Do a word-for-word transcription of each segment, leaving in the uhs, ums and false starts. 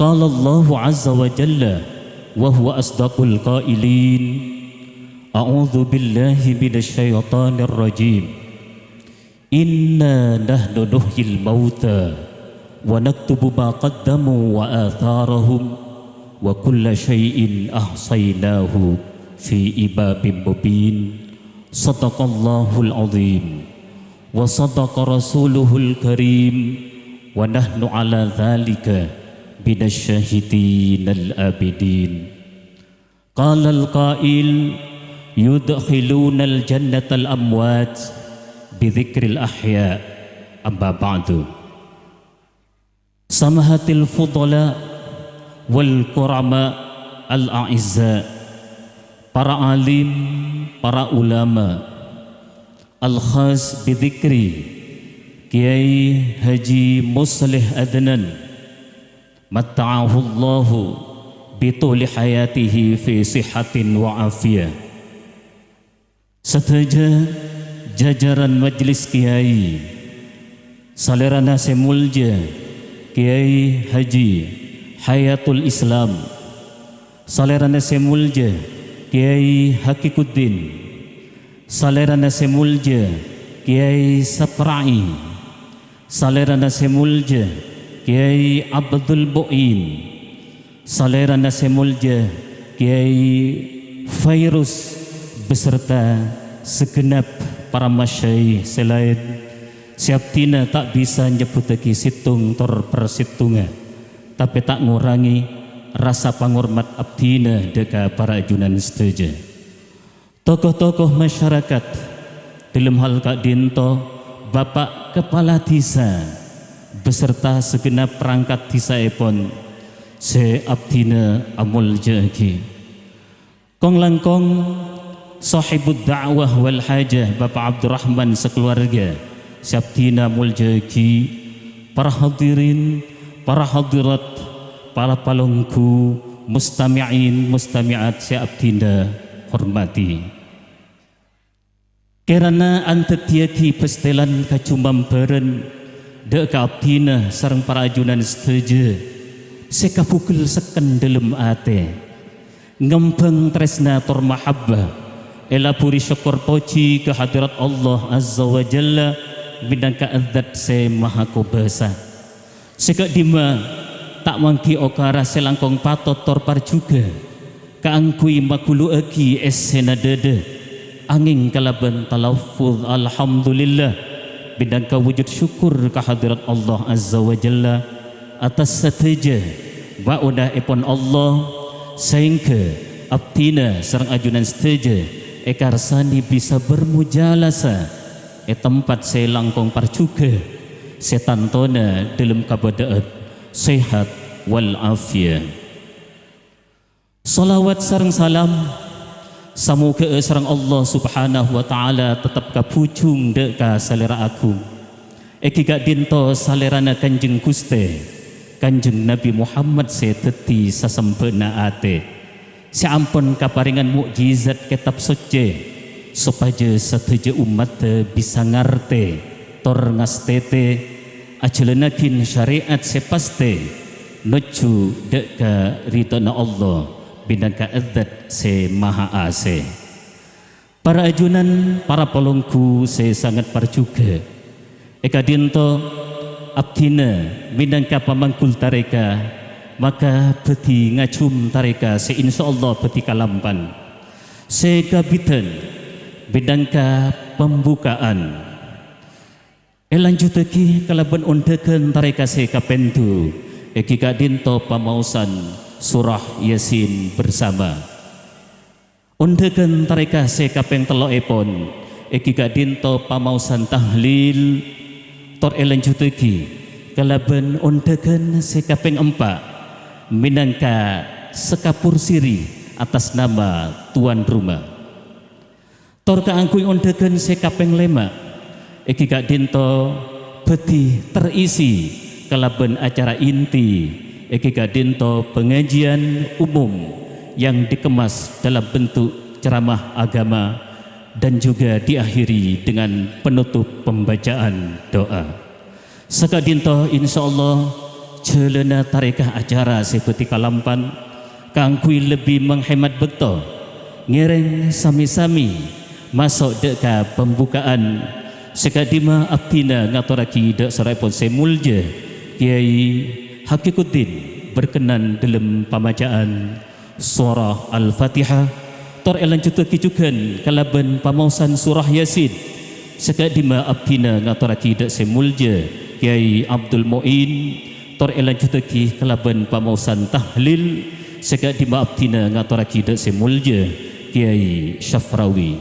قال الله عز وجل وهو أصدق القائلين: أعوذ بالله من الشيطان الرجيم. إنا نحن نحيي الموتى ونكتب ما قدموا وآثارهم وكل شيء أحصيناه في إمام مبين. صدق الله العظيم وصدق رسوله الكريم ونحن على ذلك من الشاهدين العابدين. قال القائل: يدخلون الجنة الأموات بذكر الأحياء. أما بعد. Samahatil fudala wal kurama al-a'izza, para alim, para ulama, al-khas bi dzikri Kiai Haji Musleh Adnan, matta'ahullahu bi tuli hayatihi fi sihhatin wa afiyah. Sadhâjâ jajaran majelis kiai, salèrana sè molja Kiai Haji Hayatul Islam, salèrana sè molja Kiai Hakikuddin, salèrana sè molja Kiai Sapra'i, salèrana sè molja Kiai Abdul Mu'in, salèrana sè molja Kiai Fairuz beserta segenap para masyayikh sè laèn sè abdhina ta' bisa nyebbhuttaghi sèttong tor parsèttongnga, tapè ta' ngorangè rasa pangormat abdhina dhâ' ka para ajunan sadhâjâ. Tokoh-tokoh masyarakat, dâlem hal ka'dinto Bapak Kepala Dhisa beserta segenap perangkat dhisaèpon sè abdhina amolja'aghi. Kong-langkong Sohibud Da'wah wal Hajah Bapak Abdurrahman sakalowarga sè abdhina amolja'aghi, para hadirin, para hadirat, para palongghu, mustami'in, mustami'at sè abdhina hormatè. Kèrana andhâddhiyâghi bhâstèlan kajumambhârân dhâ' ka abdhina sareng para ajunan sadhâjâ sè kabhugel sekken dâlem atè. Ngembhâng tarèsna tor mahabbah, èlabhuri sokkor pojhi ka hadirat Allah Azza wa Jalla mènangka Dzat sè Mahakobâsa. Sè ka'dimma ta' mangghi okara sè langkong patot tor parjhughâ kaangghuy maghulu'aghi essèna dhâdhâ, angèng kalabân talaffuz alhamdulillah, mènangka wujud syukur ka hadirat Allah Azza wa Jalla attas sadhâjâ bâ'ona'èpon Allah, saèngghâ abdhina sareng ajunan sadhâjâ èkarsanè bisa bermujalasa è tempat sè langkong parjhughâ, sè tantona dâlem kabâdâ'ân sehat wal afiyah. Shalawat sareng salam samogâ'â sareng Allah Subhanahu wa Ta'ala tettep kabhujung dhâ' ka Salèra Agung, èngghi ka'dinto Salèrana Kanjeng Ghustè, Kanjeng Nabi Muhammad sè dhâddhi sasembhâna atè, sè ampon kaparèngan mo'jizat Kètab Soccè, sopajâ sadhâjâ ommaddhâ bisa ngartè tor ngastètè ajhâlânnaghi syarè'at sè pastè nojjhu dhâ' ka ridhâna Allah mènangka Dzat sè Maha Asè. Para ajunan, para palongghu sè sanget parjhughâ, è ka'dinto abdhina mènangka pamanggul tarèka, maka bhâdhi ngajhum tarèka sè insyaallah bhâdhi kalampan. Sè kabidhân mènangka pambuka'an. Èlanjhuttaghi kalabân ondhâghân tarèka sè kapèndhu, èngghi ka'dinto pamaosan surah Yasin bersama. Ondhâghân tarèka sè kapèng tello'èpon, èngghi ka'dinto pamaosan tahlil, tor èlanjhuttaghi kalabân ondhâghân sè kapèng empa', mènangka sakapur siri attas nama tuan rumah. Tor kaangghuy ondhâghân sè kapèng lèma', èngghi ka'dinto bhâdhi terisi kalabân acara inti, èngghi ka'dinto pengajian umum yang dikemas dalam bentuk ceramah agama dan juga diakhiri dengan penutup pembacaan doa. Saka'dinto, insyaallah, Jhâlâna tarèka acara sè bhâdhi kalampan, kaangghuy lebbi menghemat bâkto, ngèrèng sami-sami maso' dâ' ka pembuka'an, sè ka'dimma abdhina ngatorraghi dâ' soroèpon sè molja, Kèyaè Haqiquddin berkenan dâlem pamaca'an Surah Al-Fatihah, tor èlanjuttaghi jhughân kalabân pamaosan Surah Yasin. Sè ka'dimma abdhina ngatorraghi dâ' sè molja Kèyaè Abdul Mu'in, tor èlanjuttaghi kalabân pamaosan tahlil. Sè ka'dimma abdhina ngatorraghi dâ' sè molja Kèyaè Syafrawi.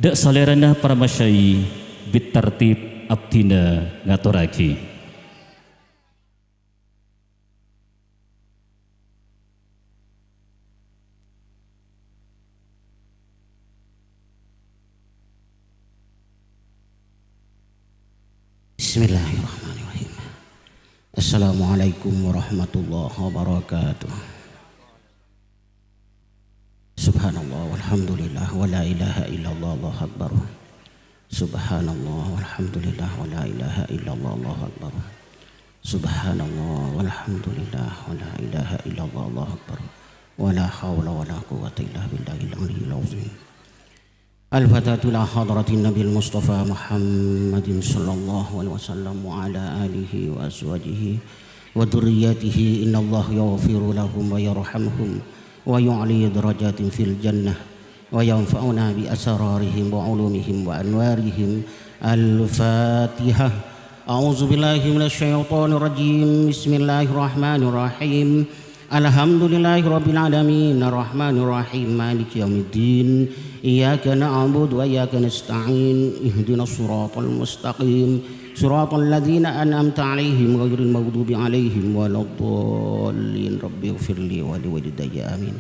Dâ' salèrana para masyayikh, bit tartib abdhina ngatorraghi. Bismillahirrahmanirrahim. Assalamualaikum warahmatullahi wabarakatuh. Subhanallah, walhamdulillah, wa la ilaha illallah, Allahu Akbar. Subhanallah, walhamdulillah, wa la ilaha illallah, Allahu Akbar. Subhanallah, walhamdulillah, wa la ilaha illallah, Allahu Akbar. Wa la haula wa la quwwata illa billahil aliyyil azim. Al-Fatihatu ila hadratin Nabil Mustafa Muhammadin sallallahu alaihi wasallam wa ala alihi wa azwajihi wa dzurriyyatihi. Innallaha yaghfiru lahum wa yarhamhum wa yu'li darajatihim fil jannah wa yanfa'una bi asrarihim wa ulumihim wa anwarihim. Al-Fatihah. A'udzu billahi minasy syaithanir rajim. Bismillahirrahmanirrahim. Alhamdulillahi rabbil alamin, arrahmanir rahim, maliki yaumiddin. Iyyaka na'budu wa iyyaka nasta'in. Ihdinas siratal mustaqim. Siratal ladzina an'amta 'alaihim ghairil maghdubi 'alaihim waladdallin. Rabbighfirli wa liwalidayya. Amin.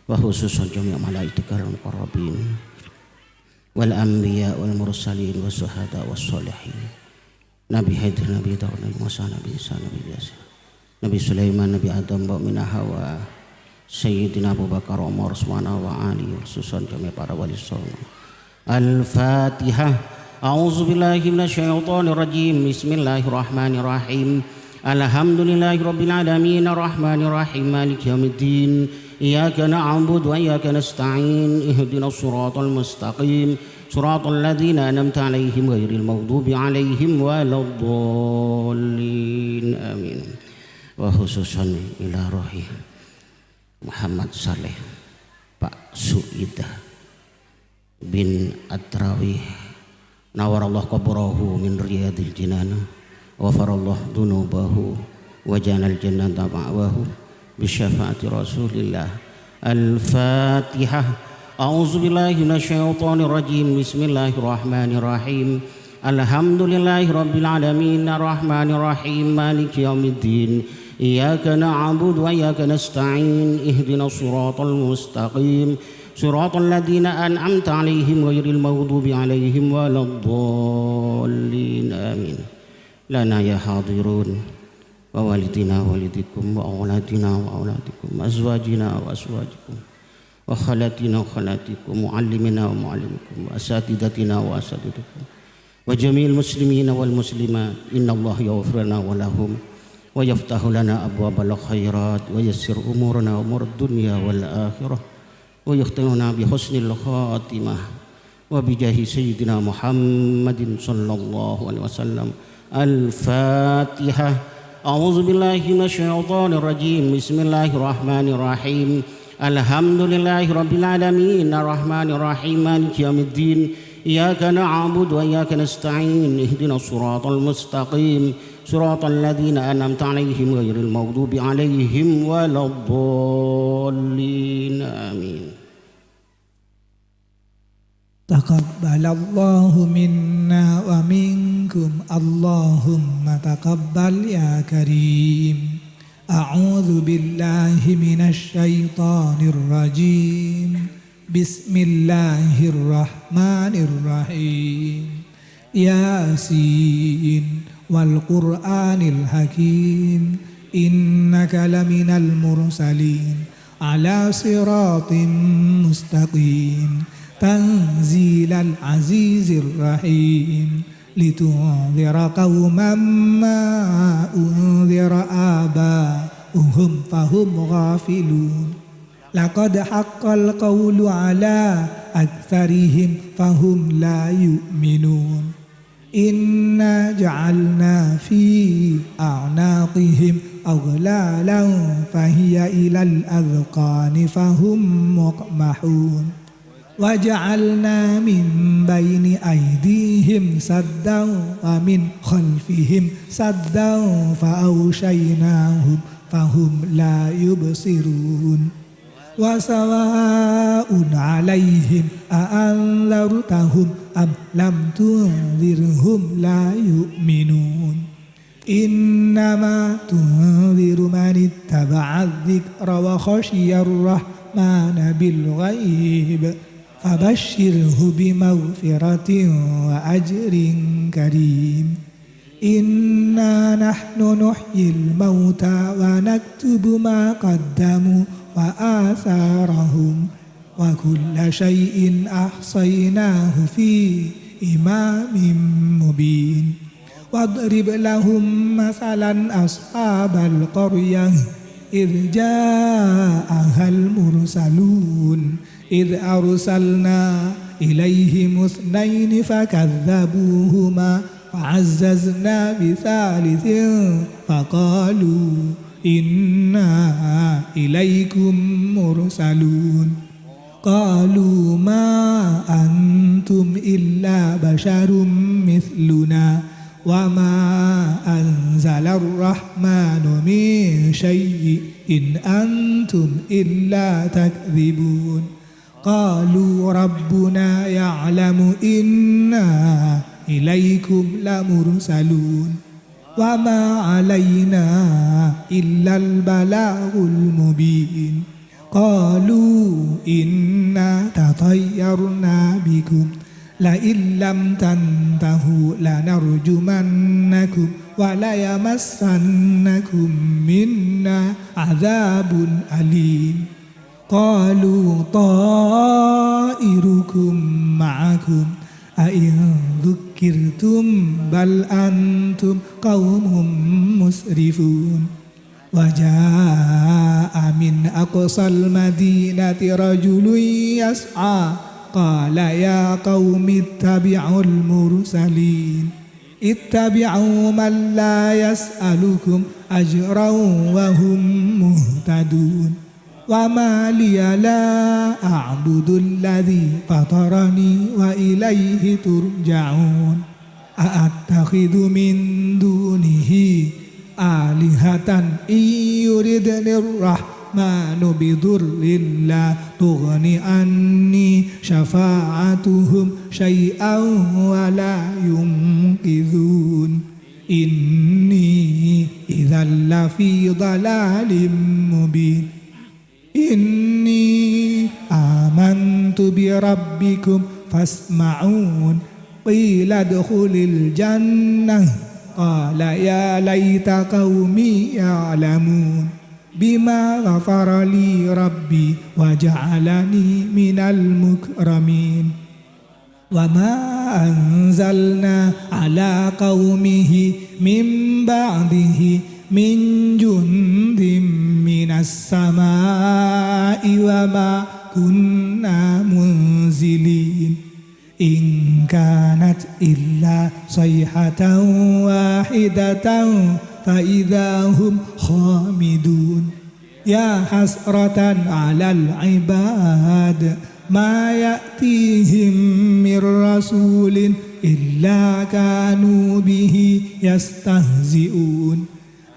Wa khususan jami'a malaikatikal muqarrabin wal anbiya wal mursalin was syuhada was sholihin. Nabi Khidir, Nabi Daud, Nabi Musa, Nabi Isa, Nabi Ilyas, Nabi Sulaiman, Nabi Adam, Mu'minah Hawa, Sayyidina Abu Bakar, Umar, Utsman, wa Ali, khususan jami'a para wali songo. Al-Fatihah. A'udzu billahi minasy syaithanir rajim. Bismillahirrahmanirrahim. Alhamdulillahi rabbil alamin, arrahmanir rahim, maliki yaumiddin. Iyyaka na'budu wa iyyaka nasta'in. Ihdinas siratal mustaqim. Siratal ladzina an'amta 'alaihim ghairil maghdubi 'alaihim waladdallin. Amin. Wa khususan ila rohi Muhammad Saleh, Pak Suidah bin Atrawi, nawarallahu qabrahu min riyadil jinan, ghafarallahu dzunubahu, wa ja'alal jannata ma'wahu, bi syafaati Rasulillah. Al-Fatihah. A'udzu billahi minasy syaithanir rajim. Bismillahirrahmanirrahim. Alhamdulillahi rabbil alamin, arrahmanir rahim, maliki yaumiddin. Iyyaka na'budu wa iyyaka nasta'in. Ihdinas siratal mustaqim. Siratal ladzina an'amta 'alaihim ghairil maghdubi 'alaihim waladdallin. Amin. Lana ya hadirun, wa walidina wa walidikum, wa auladina wa auladikum, wa azwajina wa azwajikum, wa khalatina wa khalatikum, wa muallimina wa muallimikum, wa asatidatina wa asatidikum, wa jami'il muslimina wal muslimat. Innallaha yaghfiru lana wa lahum, wa yaftahu lana abwabal khairat, wa yassir umurana wa umurad dunya wal akhirah, wa yakhtimuna bi husnil khatimah. Wa bi jahi Sayyidina Muhammadin sallallahu alaihi wasallam. Al-Fatihah. A'udzu billahi minasy syaithanir rajim. Bismillahirrahmanirrahim. Alhamdulillahi rabbil alamin, arrahmanir rahim, maliki yaumiddin. Iyyaka na'budu wa iyyaka nasta'in. Ihdinas siratal mustaqim. Siratal ladzina an'amta 'alaihim ghairil maghdubi 'alaihim waladdallin. Amin. تقبل الله منا ومنكم، اللهم تقبل يا كريم. أعوذ بالله من الشيطان الرجيم. بسم الله الرحمن الرحيم. ياسين والقرآن الحكيم. إنك لمن المرسلين. على صراط مستقيم. تنزيل العزيز الرحيم. لتنذر قوما ما أنذر آباؤهم فهم غافلون. لقد حق القول على أكثرهم فهم لا يؤمنون. إنا جعلنا في أعناقهم أغلالا فهي إلى الأذقان فهم مقمحون. وجعلنا من بين أيديهم سدا ومن خلفهم سدا فأغشيناهم فهم لا يبصرون. وسواء عليهم أأنذرتهم أم لم تنذرهم لا يؤمنون. إنما تنذر من اتبع الذكر وخشي الرحمن بالغيب فبشره بمغفرة وأجر كريم. إنا نحن نحيي الموتى ونكتب ما قدموا وآثارهم وكل شيء أحصيناه في إمام مبين. واضرب لهم مثلا أصحاب القرية إذ جاءها المرسلون. إذ أرسلنا إليهم اثنين فكذبوهما فعززنا بثالث فقالوا إنا إليكم مرسلون. قالوا ما أنتم إلا بشر مثلنا وما أنزل الرحمن من شيء إن أنتم إلا تكذبون. قالوا ربنا يعلم إنا إليكم لمرسلون. وما علينا إلا البلاغ المبين. قالوا إنا تطيرنا بكم لئن لم تنتهوا لنرجمنكم وليمسنكم منا عذاب أليم. قالوا طائركم معكم أئن ذكرتم بل أنتم قوم مسرفون. وجاء من أقصى المدينة رجل يسعى قال يا قوم اتبعوا المرسلين. اتبعوا من لا يسألكم أجرا وهم مهتدون. وما لي لا أعبد الذي فطرني وإليه ترجعون. أأتخذ من دونه آلهة إن يردن الرحمن بضر لا تغن عني شفاعتهم شيئا ولا ينقذون. إني إذا لفي ضلال مبين. إني آمنت بربكم فاسمعون. قيل ادخل الجنة. قال يا ليت قومي يعلمون. بما غفر لي ربي وجعلني من المكرمين. وما أنزلنا على قومه من بعده من جند من السماء وما كنا منزلين. إن كانت إلا صيحة واحدة فإذا هم خامدون. يا حسرة على العباد ما يأتيهم من رسول إلا كانوا به يستهزئون.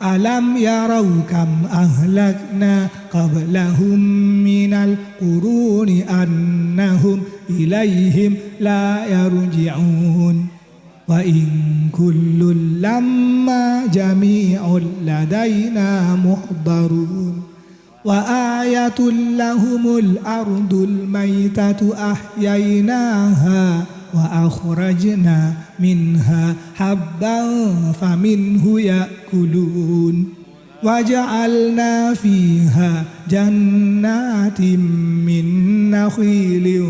ألم يروا كم أهلكنا قبلهم من القرون أنهم إليهم لا يرجعون. وإن كل لما جميع لدينا محضرون. وآية لهم الأرض الميتة أحييناها وأخرجنا منها حبا فمنه يأكلون. وجعلنا فيها جنات من نخيل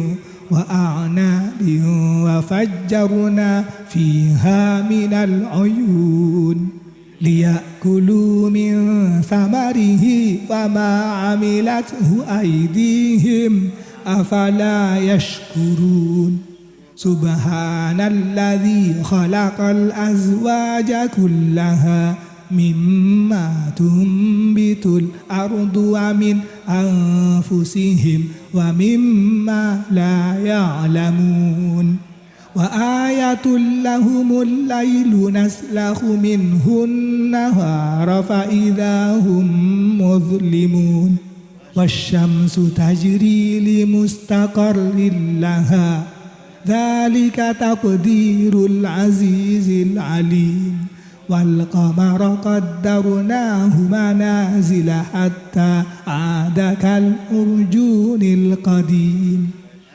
وأعناب وفجرنا فيها من العيون ليأكلوا من ثمره وما عملته أيديهم أفلا يشكرون. سبحان الذي خلق الأزواج كلها مما تنبت الأرض ومن أنفسهم ومما لا يعلمون. وآية لهم الليل نسلخ منه النهار فإذا هم مظلمون. والشمس تجري لمستقر لها. ذلك تقدير العزيز العليم. والقمر قدرناه منازل حتى عاد كالعرجون القديم.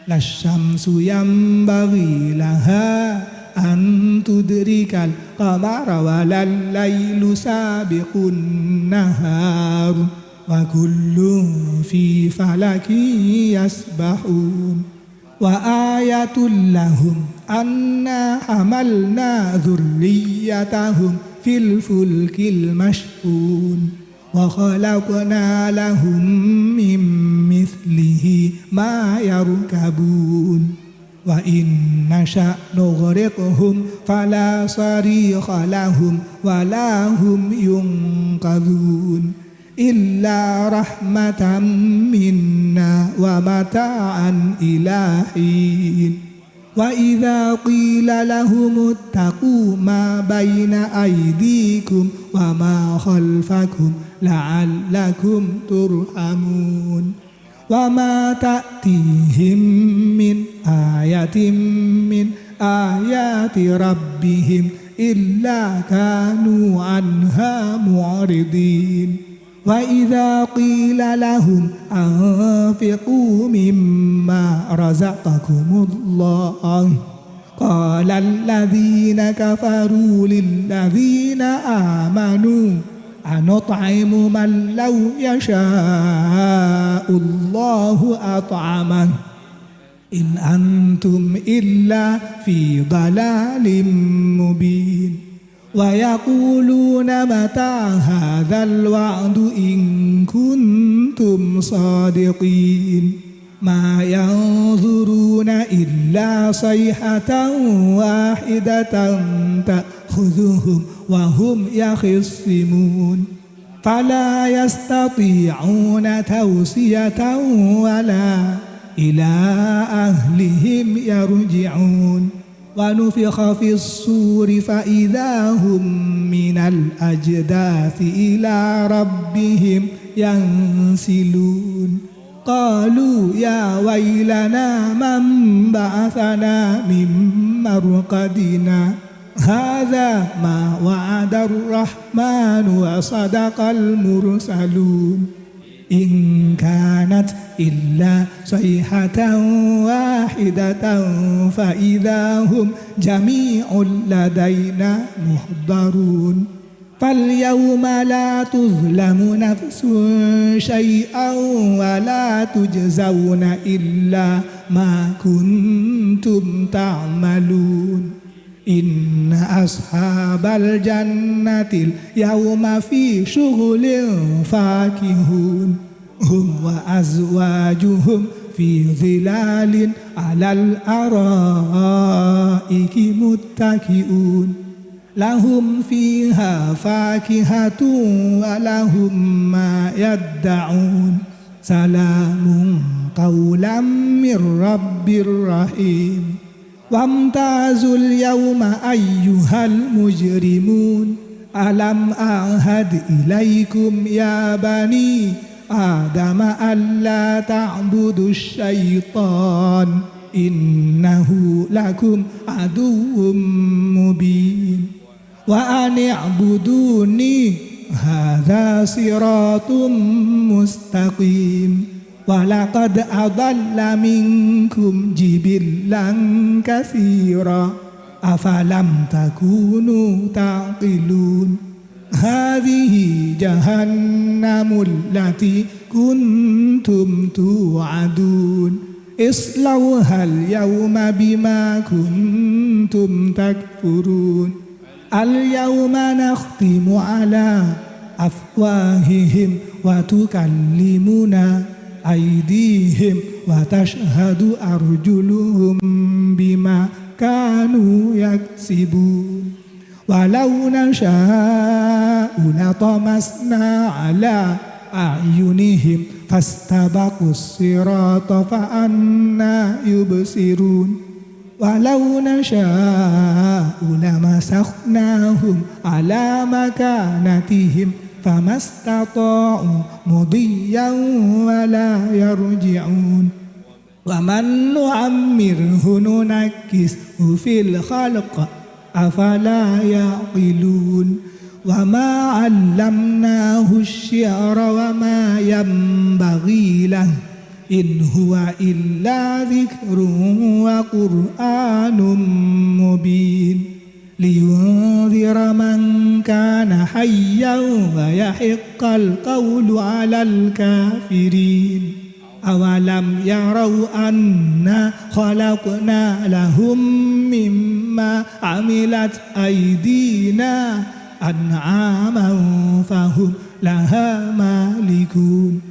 لا الشمس ينبغي لها أن تدرك القمر ولا الليل سابق النهار وكل في فلك يسبحون. وآية لهم أنا حملنا ذريتهم في الفلك المشحون وخلقنا لهم من مثله ما يركبون وإن نشأ نغرقهم فلا صريخ لهم ولا هم ينقذون. إلا رحمة منا ومتاعا إلى حين. وإذا قيل لهم اتقوا ما بين أيديكم وما خلفكم لعلكم ترحمون. وما تأتيهم من آية من آيات ربهم إلا كانوا عنها معرضين. وإذا قيل لهم أنفقوا مما رزقكم الله قال الذين كفروا للذين آمنوا أنطعم من لو يشاء الله أطعمه إن أنتم إلا في ضلال مبين. ويقولون متى هذا الوعد إن كنتم صادقين. ما ينظرون إلا صيحة واحدة تأخذهم وهم يخصمون. فلا يستطيعون توصية ولا إلى أهلهم يرجعون. ونفخ في الصور فإذا هم من الأجداث إلى ربهم ينسلون. قالوا يا ويلنا من بعثنا من مرقدنا هذا ما وعد الرحمن وصدق المرسلون. إن كانت إلا صيحة واحدة فإذا هم جميع لدينا محضرون. فاليوم لا تظلم نفس شيئا ولا تجزون إلا ما كنتم تعملون. إن أصحاب الجنة اليوم في شغل فاكهون. هم وأزواجهم في ظلال على الأرائك متكئون. لهم فيها فاكهة ولهم ما يدعون. سلام قولا من رب رحيم. وامتازوا اليوم أيها المجرمون. ألم أعهد إليكم يا بني آدم ألا تعبدوا الشيطان إنه لكم عدو مبين. وأن اعبدوني هذا صراط مستقيم. ولقد أضل منكم جبلا كثيرا أفلم تكونوا تعقلون. هذه جهنم التي كنتم توعدون. اصلوها اليوم بما كنتم تكفرون. اليوم نختم على أفواههم وتكلمنا أيديهم وتشهد أرجلهم بما كانوا يكسبون. ولو نشاء لطمسنا على أعينهم فاستبقوا الصراط فأنى يبصرون. ولو نشاء لمسخناهم على مكانتهم فما استطاعوا مضيا ولا يرجعون. ومن نعمره ننكسه في الخلق أفلا يعقلون. وما علمناه الشعر وما ينبغي له إن هو إلا ذكر وقرآن مبين. لينذر من كان حيا ويحق القول على الكافرين. أولم يروا أنا خلقنا لهم مما عملت أيدينا أنعاما فهم لها مالكون.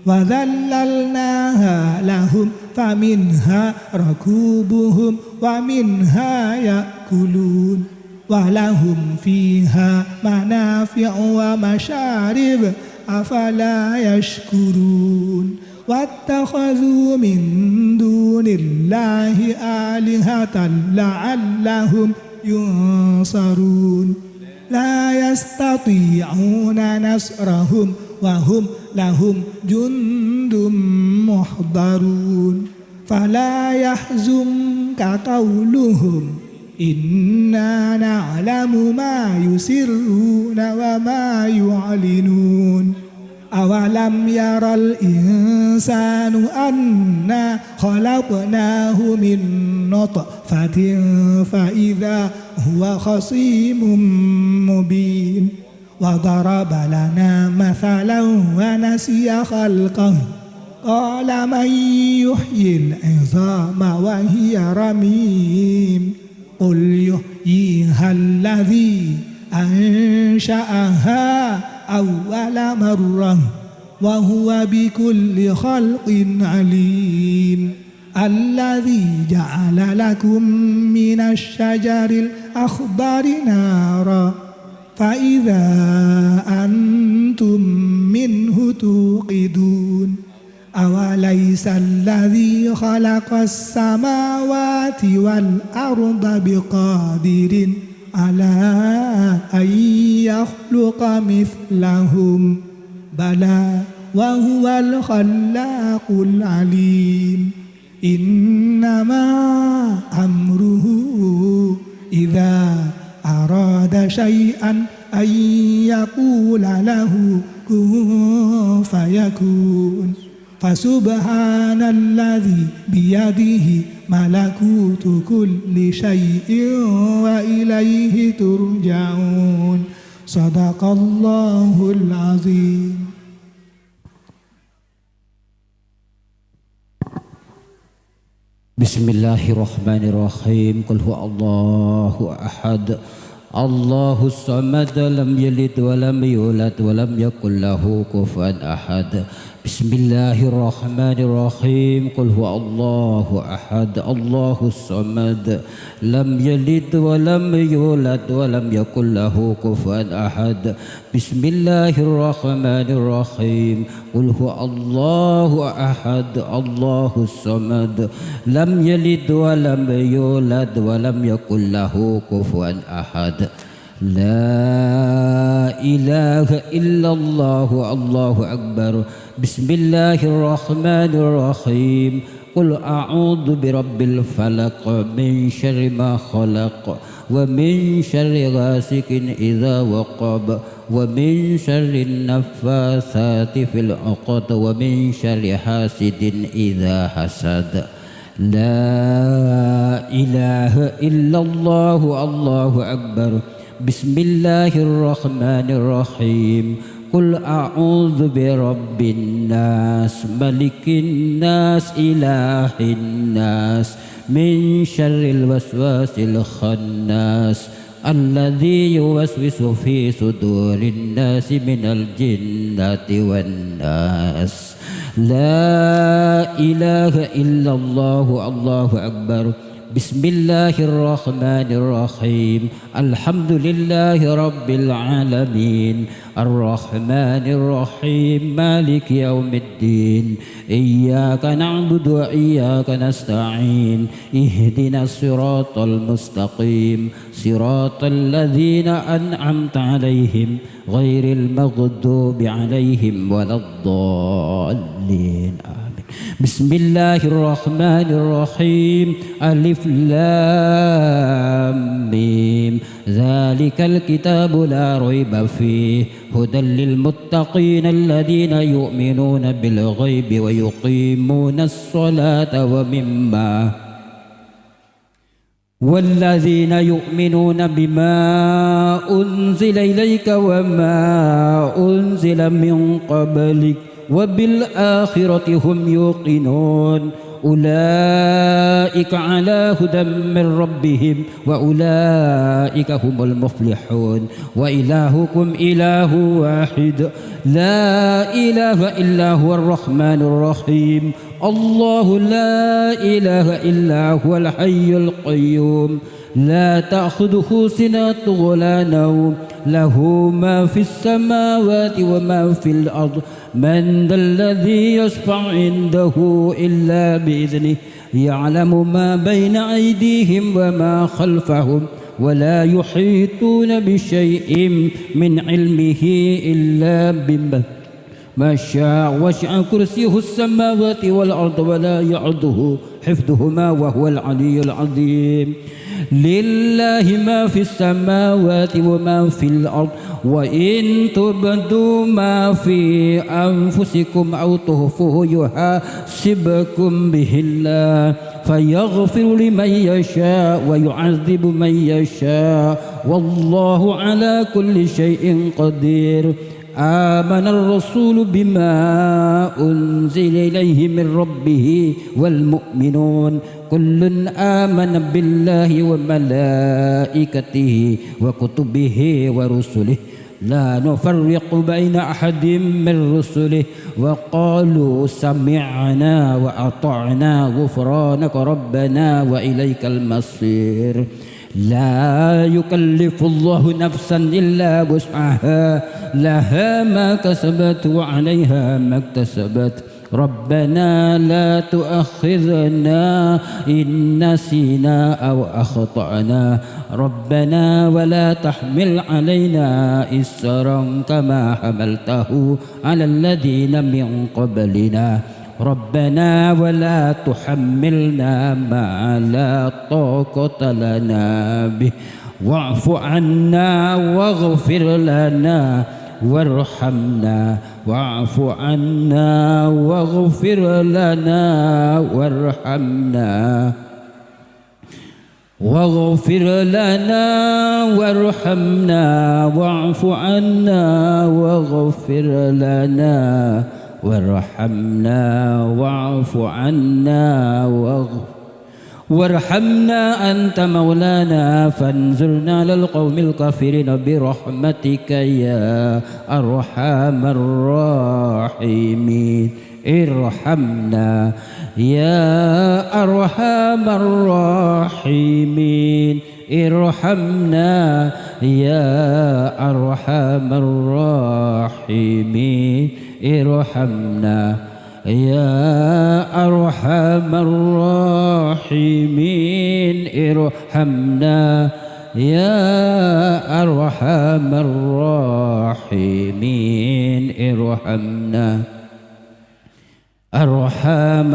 وذللناها لهم فمنها ركوبهم ومنها يأكلون. ولهم فيها منافع ومشارب أفلا يشكرون. واتخذوا من دون الله آلهة لعلهم ينصرون. لا يستطيعون نصرهم وهم لهم جند محضرون. فلا يحزنك قولهم إنا نعلم ما يسرون وما يعلنون. أولم ير الإنسان أنا خلقناه من نطفة فإذا هو خصيم مبين. وضرب لنا مثلا ونسي خلقه قال من يحيي العظام وهي رميم. قل يحييها الذي أنشأها أول مرة وهو بكل خلق عليم. الذي جعل لكم من الشجر الأخضر نارا فإذا أنتم منه توقدون. أوليس الذي خلق السماوات والأرض بقادر على أن يخلق مثلهم؟ بلى وهو الخلاق العليم. إنما أمره إذا أراد شيئا أن يقول له كن فيكون. فسبحان الذي بيده ملكوت كل شيء وإليه ترجعون. صدق الله العظيم. بسم الله الرحمن الرحيم. قل هو الله أحد. الله الصمد. لم يلد ولم يولد ولم يكن له كفوا أحد. بسم الله الرحمن الرحيم. قل هو الله أحد. الله الصمد. لم يلد ولم يولد ولم يكن له كفوا أحد. بسم الله الرحمن الرحيم. قل هو الله أحد. الله الصمد. لم يلد ولم يولد ولم يكن له كفوا أحد. لا إله إلا الله. الله أكبر. بسم الله الرحمن الرحيم. قل أعوذ برب الفلق. من شر ما خلق. ومن شر غاسق إذا وقب. ومن شر النفاثات في العقد. ومن شر حاسد إذا حسد. لا إله إلا الله. الله أكبر. بسم الله الرحمن الرحيم. قل أعوذ برب الناس، ملك الناس، إله الناس، من شر الوسواس الخناس، الذي يوسوس في صدور الناس من الجنة والناس. لا إله إلا الله، الله أكبر. بسم الله الرحمن الرحيم. الحمد لله رب العالمين. الرحمن الرحيم. مالك يوم الدين. إياك نعبد وإياك نستعين. اهدنا الصراط المستقيم. صراط الذين أنعمت عليهم غير المغضوب عليهم ولا الضالين. آمين. بسم الله الرحمن الرحيم. ألف لام ميم. ذلك الكتاب لا ريب فيه. هدى للمتقين الذين يؤمنون بالغيب ويقيمون الصلاة ومما والذين يؤمنون بما أنزل إليك وما أنزل من قبلك وبالآخرة هم يوقنون. أولئك على هدى من ربهم وأولئك هم المفلحون. وإلهكم إله واحد لا إله إلا هو الرحمن الرحيم. الله لا إله إلا هو الحي القيوم لا تأخذه سنة ولا نوم له ما في السماوات وما في الأرض من ذا الذي يشفع عنده إلا بإذنه يعلم ما بين أيديهم وما خلفهم ولا يحيطون بشيء من علمه إلا بما ما شاء وسع كرسيه السماوات والأرض ولا يؤوده حفظهما وهو العلي العظيم. لله ما في السماوات وما في الأرض وإن تبدوا ما في أنفسكم أو تخفوه يحاسبكم به الله فيغفر لمن يشاء ويعذب من يشاء والله على كل شيء قدير. آمن الرسول بما أنزل إليه من ربه والمؤمنون كل آمن بالله وملائكته وكتبه ورسله لا نفرق بين أحد من رسله وقالوا سمعنا وأطعنا غفرانك ربنا وإليك المصير. لا يكلف الله نفسا إلا وسعها لها ما كسبت وعليها ما اكتسبت ربنا لا تؤاخذنا إن نسينا أو أخطأنا ربنا ولا تحمل علينا إصرا كما حملته على الذين من قبلنا ربنا ولا تحملنا ما لا طاقة لنا به واعف عنا واغفر لنا وارحمنا واعف عنا واغفر لنا وارحمنا واغفر لنا وارحمنا واعف عنا واغفر لنا وارحمنا واعف عنا واغفر وارحمنا أنت مولانا فانصرنا على القوم الكافرين برحمتك يا أرحم الراحمين. ارحمنا يا أرحم الراحمين. ارحمنا يا أرحم الراحمين. ارحمنا يا أرحم الراحمين ارحمنا يا أرحم الراحمين ارحمنا أرحم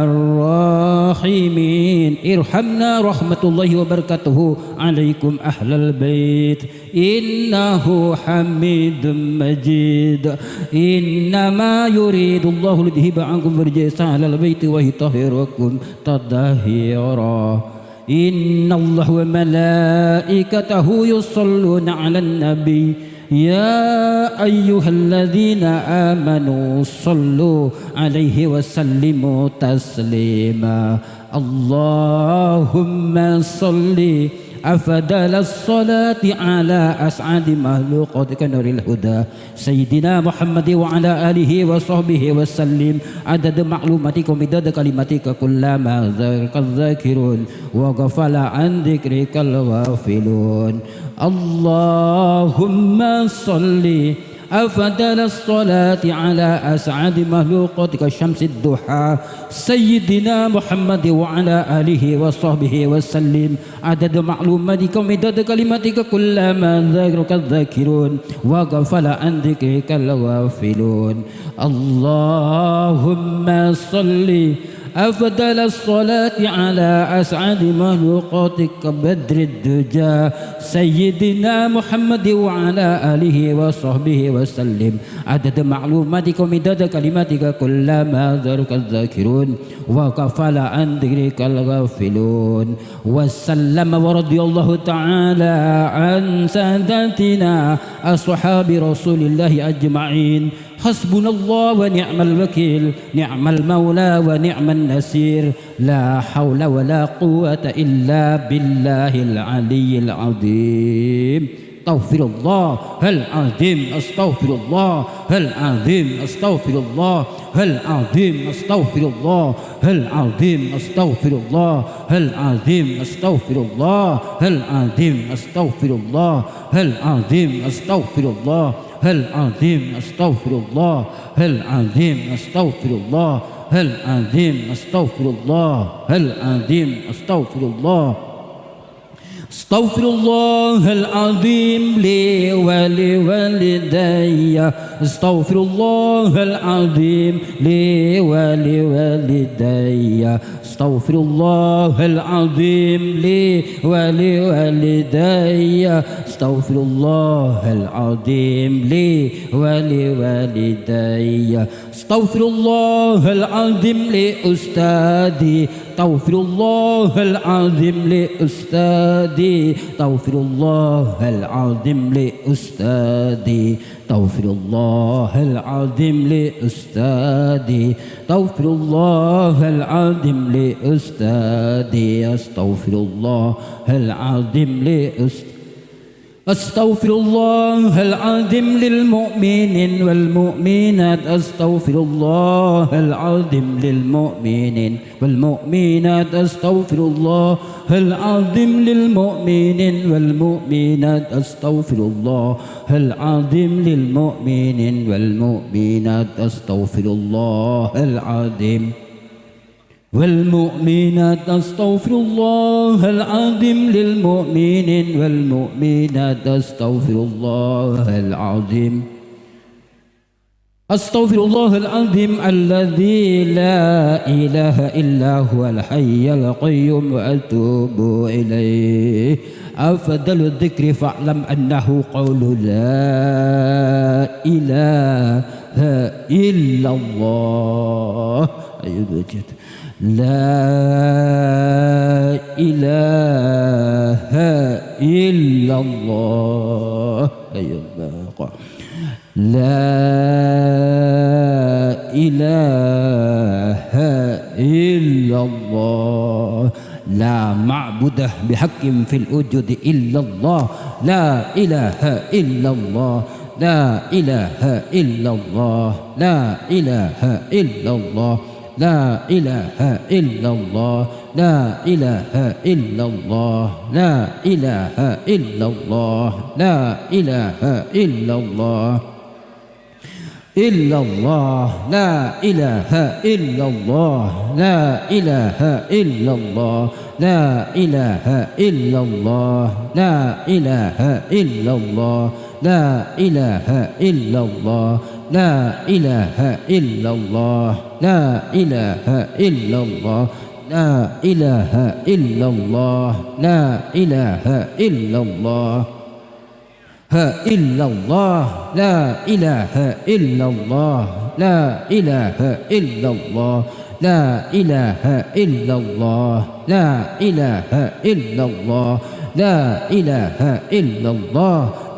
الراحمين ارحمنا رحمة الله وبركاته عليكم أهل البيت إنه حميد مجيد إنما يريد الله ليذهب عنكم الرجس أهل البيت ويطهركم تطهيرا إن الله وملائكته يصلون على النبي يا أيها الذين آمنوا صلوا عليه وسلموا تسليما. اللهم صل أفضل الصلاة على أسعد مخلوقاتك نور الهدى سيدنا محمد وعلى آله وصحبه وسلم عدد معلوماتك ومداد كلماتك كلما ذكرك الذاكرون وغفل عن ذكرك الغافلون. اللهم صل أفضل الصلاة على أسعد مخلوقاتك شمس الضحى سيدنا محمد وعلى آله وصحبه وسلم عدد معلوماتك ومداد كلماتك كلما ذكرك الذاكرون وغفل عن ذكرك الغافلون. اللهم صل أفضل الصلاة على أسعد مخلوقاتك بدر الدجى سيدنا محمد وعلى آله وصحبه وسلم عدد معلوماتك ومداد كلماتك كلما ذكرك الذاكرون وغفل عن ذكرك الغافلون. وسلم ورضي الله تعالى عن ساداتنا أصحاب رسول الله أجمعين. حسبنا الله ونعم الوكيل، نعم المولى ونعم النصير، لا حول ولا قوة إلا بالله العلي العظيم. أستغفر الله العظيم، أستغفر الله العظيم، أستغفر الله العظيم، أستغفر الله العظيم، أستغفر الله العظيم، أستغفر الله العظيم، أستغفر الله العظيم، أستغفر الله العظيم، أستغفر الله العظيم، أستغفر الله العظيم، أستغفر الله العظيم، أستغفر الله. أستغفر الله العظيم لي ولوالدي. أستغفر الله العظيم لي ولوالدي. أستغفر الله العظيم لي ولوالدي. أستغفر الله العظيم لي ولوالدي. أستغفر الله العظيم لأستاذي. أستغفر الله العظيم لأستاذي. أستغفر الله العظيم لأستاذي. أستغفر الله العظيم لأستاذي. أستغفر الله العظيم لأستاذي. أستغفر الله العظيم لأستاذي. أستغفر الله العظيم للمؤمنين والمؤمنات. أستغفر الله العظيم للمؤمنين والمؤمنات. أستغفر الله العظيم للمؤمنين والمؤمنات. أستغفر الله العظيم للمؤمنين والمؤمنات. أستغفر الله العظيم والمؤمنات. أستغفر الله العظيم للمؤمنين والمؤمنات. أستغفر الله العظيم. أستغفر الله العظيم الذي لا إله إلا هو الحي القيوم وأتوب إليه. أفضل الذكر فاعلم أنه قول لا إله إلا الله. أيوة، بجد. لا إله إلا الله. أيوة، بقى. لا إله إلا الله. لا معبود بحق في الوجود إلا الله. لا إله إلا الله. لا إله إلا الله. لا إله إلا الله. لا إله إلا الله. لا إله إلا الله. لا إله إلا الله. لا إله إلا الله. إلا الله. لا إله إلا الله. لا إله إلا الله. لا إله إلا الله. لا إله إلا الله. لا إله إلا الله. لا إله إلا الله. لا إله إلا الله. لا إله إلا الله. لا إله إلا الله. ها إلا الله. لا إله إلا الله. لا إله إلا الله. لا إله إلا الله. لا إله إلا الله. لا إله إلا الله.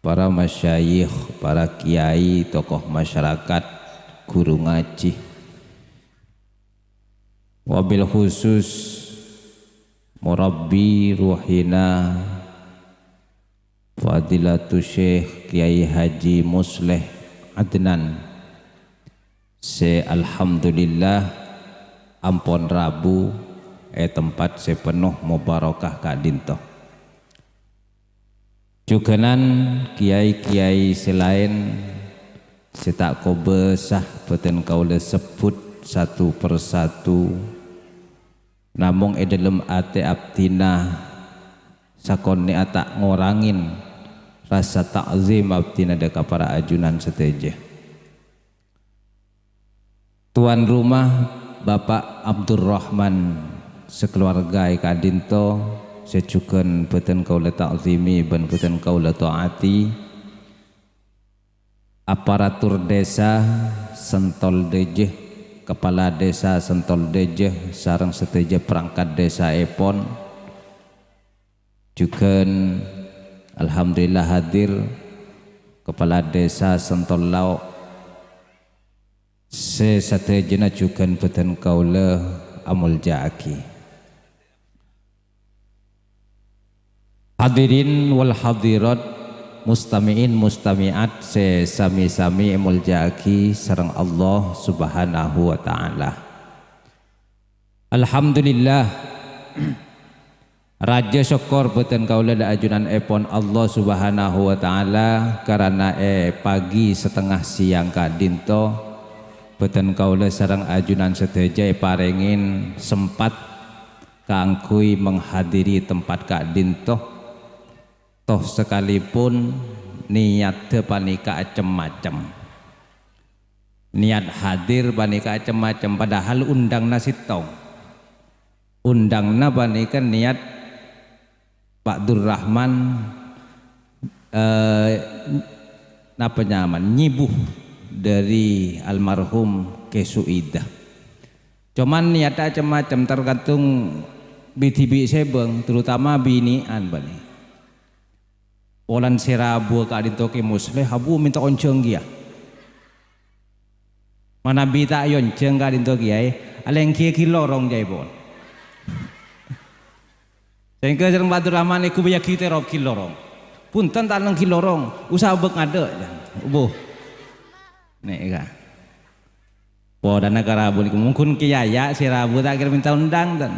para masyayikh, para kiai, tokoh masyarakat, guru ngaji. Wabil khusus murabbi ruhina Fadilatu Syekh Kiai Haji Musleh Adnan, sè alhamdulillah ampon rabu è tempat sè penuh mubarakah ka'dinto. Jhughânan kiai-kiai sè laèn sè ta' kobâsa bhâdhân kaulâ sebbhut satu per satu, namong è dhâlem atè abdhina sakonè'a ta' ngorangè rasa ta'zim abdhina dâ' ka para ajunan sadhâjâ. Tuan rumah, Bapak Abdurrahman, sakalowarga è ka'dinto, sè jhughân bhâdhân kaulâ ta'zimi bân bhâdhân kaulâ ta'ati, aparatur desa Sentol Dâjâ, kepala desa Sentol Dâjâ, sareng sadhâjâ perangkat desaèpon, jhughân alhamdulillah hadir, kepala desa Sentol Lao', sè sadhâjâna jhughân bhâdhân kaulâ amolja'aghi. Hadirin wal hadirat, mustami'in mustami'at sè sami-sami èmolja'aghi sareng Allah Subhanahu wa Ta'ala. Alhamdulillah. Rajâ sokkor bhâdhân kaulâ dâ' ajunanèpon Allah Subhanahu wa Ta'ala, karana è pagi setengah siang ka'dinto, bhâdhân kaulâ sareng ajunan sadhâjâ èparèngè sempat kaangghuy menghadiri tempat ka'dinto, toh sakalipun niyaddhâ panèka cem-macem. Niyat hadir panèka cem-macem, padahal undhânganna sèttong. Undhânganna panèka niyat Pak Durrahman, eh, napa nyamana, nyibu dâri almarhum Kè Su'idah. Coman niyatta cem-macem, tergantung bi-dhibi' sè bâng, terutama binè'an, bânnè. Polana sè rabuwâ ka'dinto Kè Musleh, abu mènta onjhâng kèya. Manabi ta' èonjhâng ka'dinto kèyaè, alèngghi ghi' lorong ca'èpon. Sèngghâ sareng Pak Abdurrahman èghubâyyâghi terop ghi' lorong. "Bhunten ta' lèngghi lorong, usaha bâk ngadâ'," ca'na. Obuh. Nèka. Polana ka rabu nèko, mongghun kèya ya sè rabu ta' kèra mènta ondhâng, ten.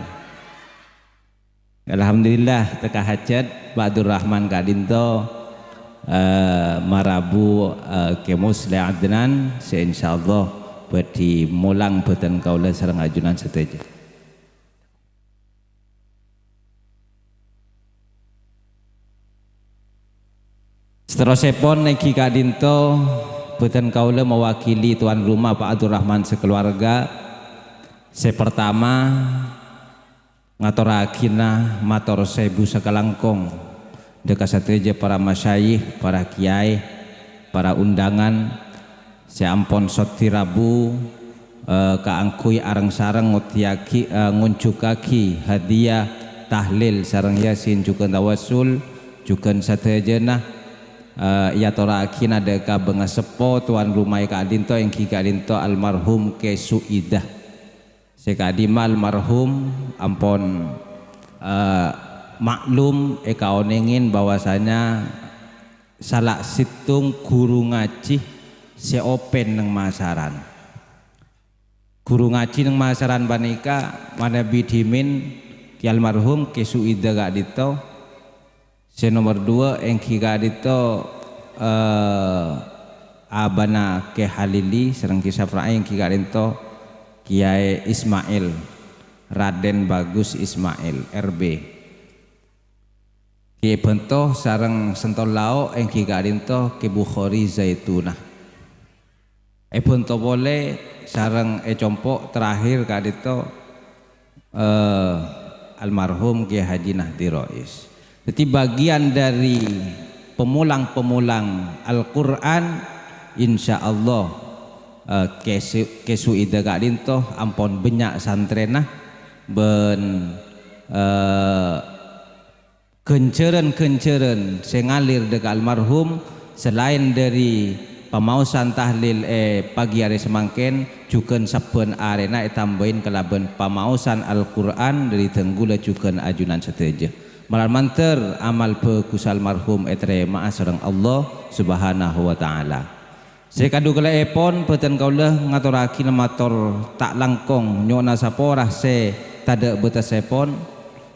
Alhamdulillah, tekka hajat Pak Abdurrahman ka'dinto, eh, marabu, eh, Kè Musleh Adnan, sè insyaallah bhâdhi molang bhâdhân kaulâ sareng ajunan sadhâjâ. Saterrossèpon èngghi ka'dinto, bhâdhân kaulâ mewakili tuan rumah Pak Abdurrahman sakalowarga. Sè pertama, ngatorraghina mator sèbu sakalangkong dâ' ka sadhâjâ para masyayikh, para kiyaè, para undhângan sè ampon soddhi rabu, eh, kaangghuy areng-sareng ngoddhiyâghi, eh, ngonjhukkaghi hadiah tahlil sareng yasin jhughân tawassul, jhughân sadhâjâna, eh, èyatorraghina dâ' ka bângaseppo tuan rumaè ka'dinto, èngghi ka'dinto almarhum Kè Su'idah. Sè ka'dimma almarhum ampon, eh, maklum èkaonèngè bahwasanya sala sèttong ghuru ngajhi sè open neng masaran. Ghuru ngajhi neng masaran panèka manabi dhimèn Kè almarhum Kè Su'ida ka'dinto, sè nomer duwâ' èngghi ka'dinto, eh, abana Kè Halili sareng Kè Safra'i èngghi ka'dinto Kiyaè Ismail, Raden Bagus Ismail, R B. Kè Bhânto sareng Sentol Lao' èngghi ka'dinto Kè Bukhari Zaitunah. È Bhânto polè sareng è compo' terakhir ka'dinto, eh, almarhum Kiai Haji Nahdi Rois. Jadi bagian dari pemulang-pemulang Al-Quran, insyaallah, eh, Kè Su-, Kè Su'ida ka'dinto ampon bânnya' santrèna bân, eh, ghânjhârân-ghânjhârân sè ngalir dâ' ka almarhum Salaèn dhâri pamaosan tahlil è pagi arè samangkèn, jhughân sabbhân arèna ètambâi kalabân pamaosan Al-Qur'an dhâri dhâng kaulâ jhughân ajunan sadhâjâ. Malar mandhâr amal bhâghus almarhum ètarèma'a sareng Allah Subhanahu wa Ta'ala. Sè kadhuwâ kalèèpon, bhâdhân kaulâ ngatorraghina mator ta' langkong nyo'ona sapora sè tadâ' bâtessèpon,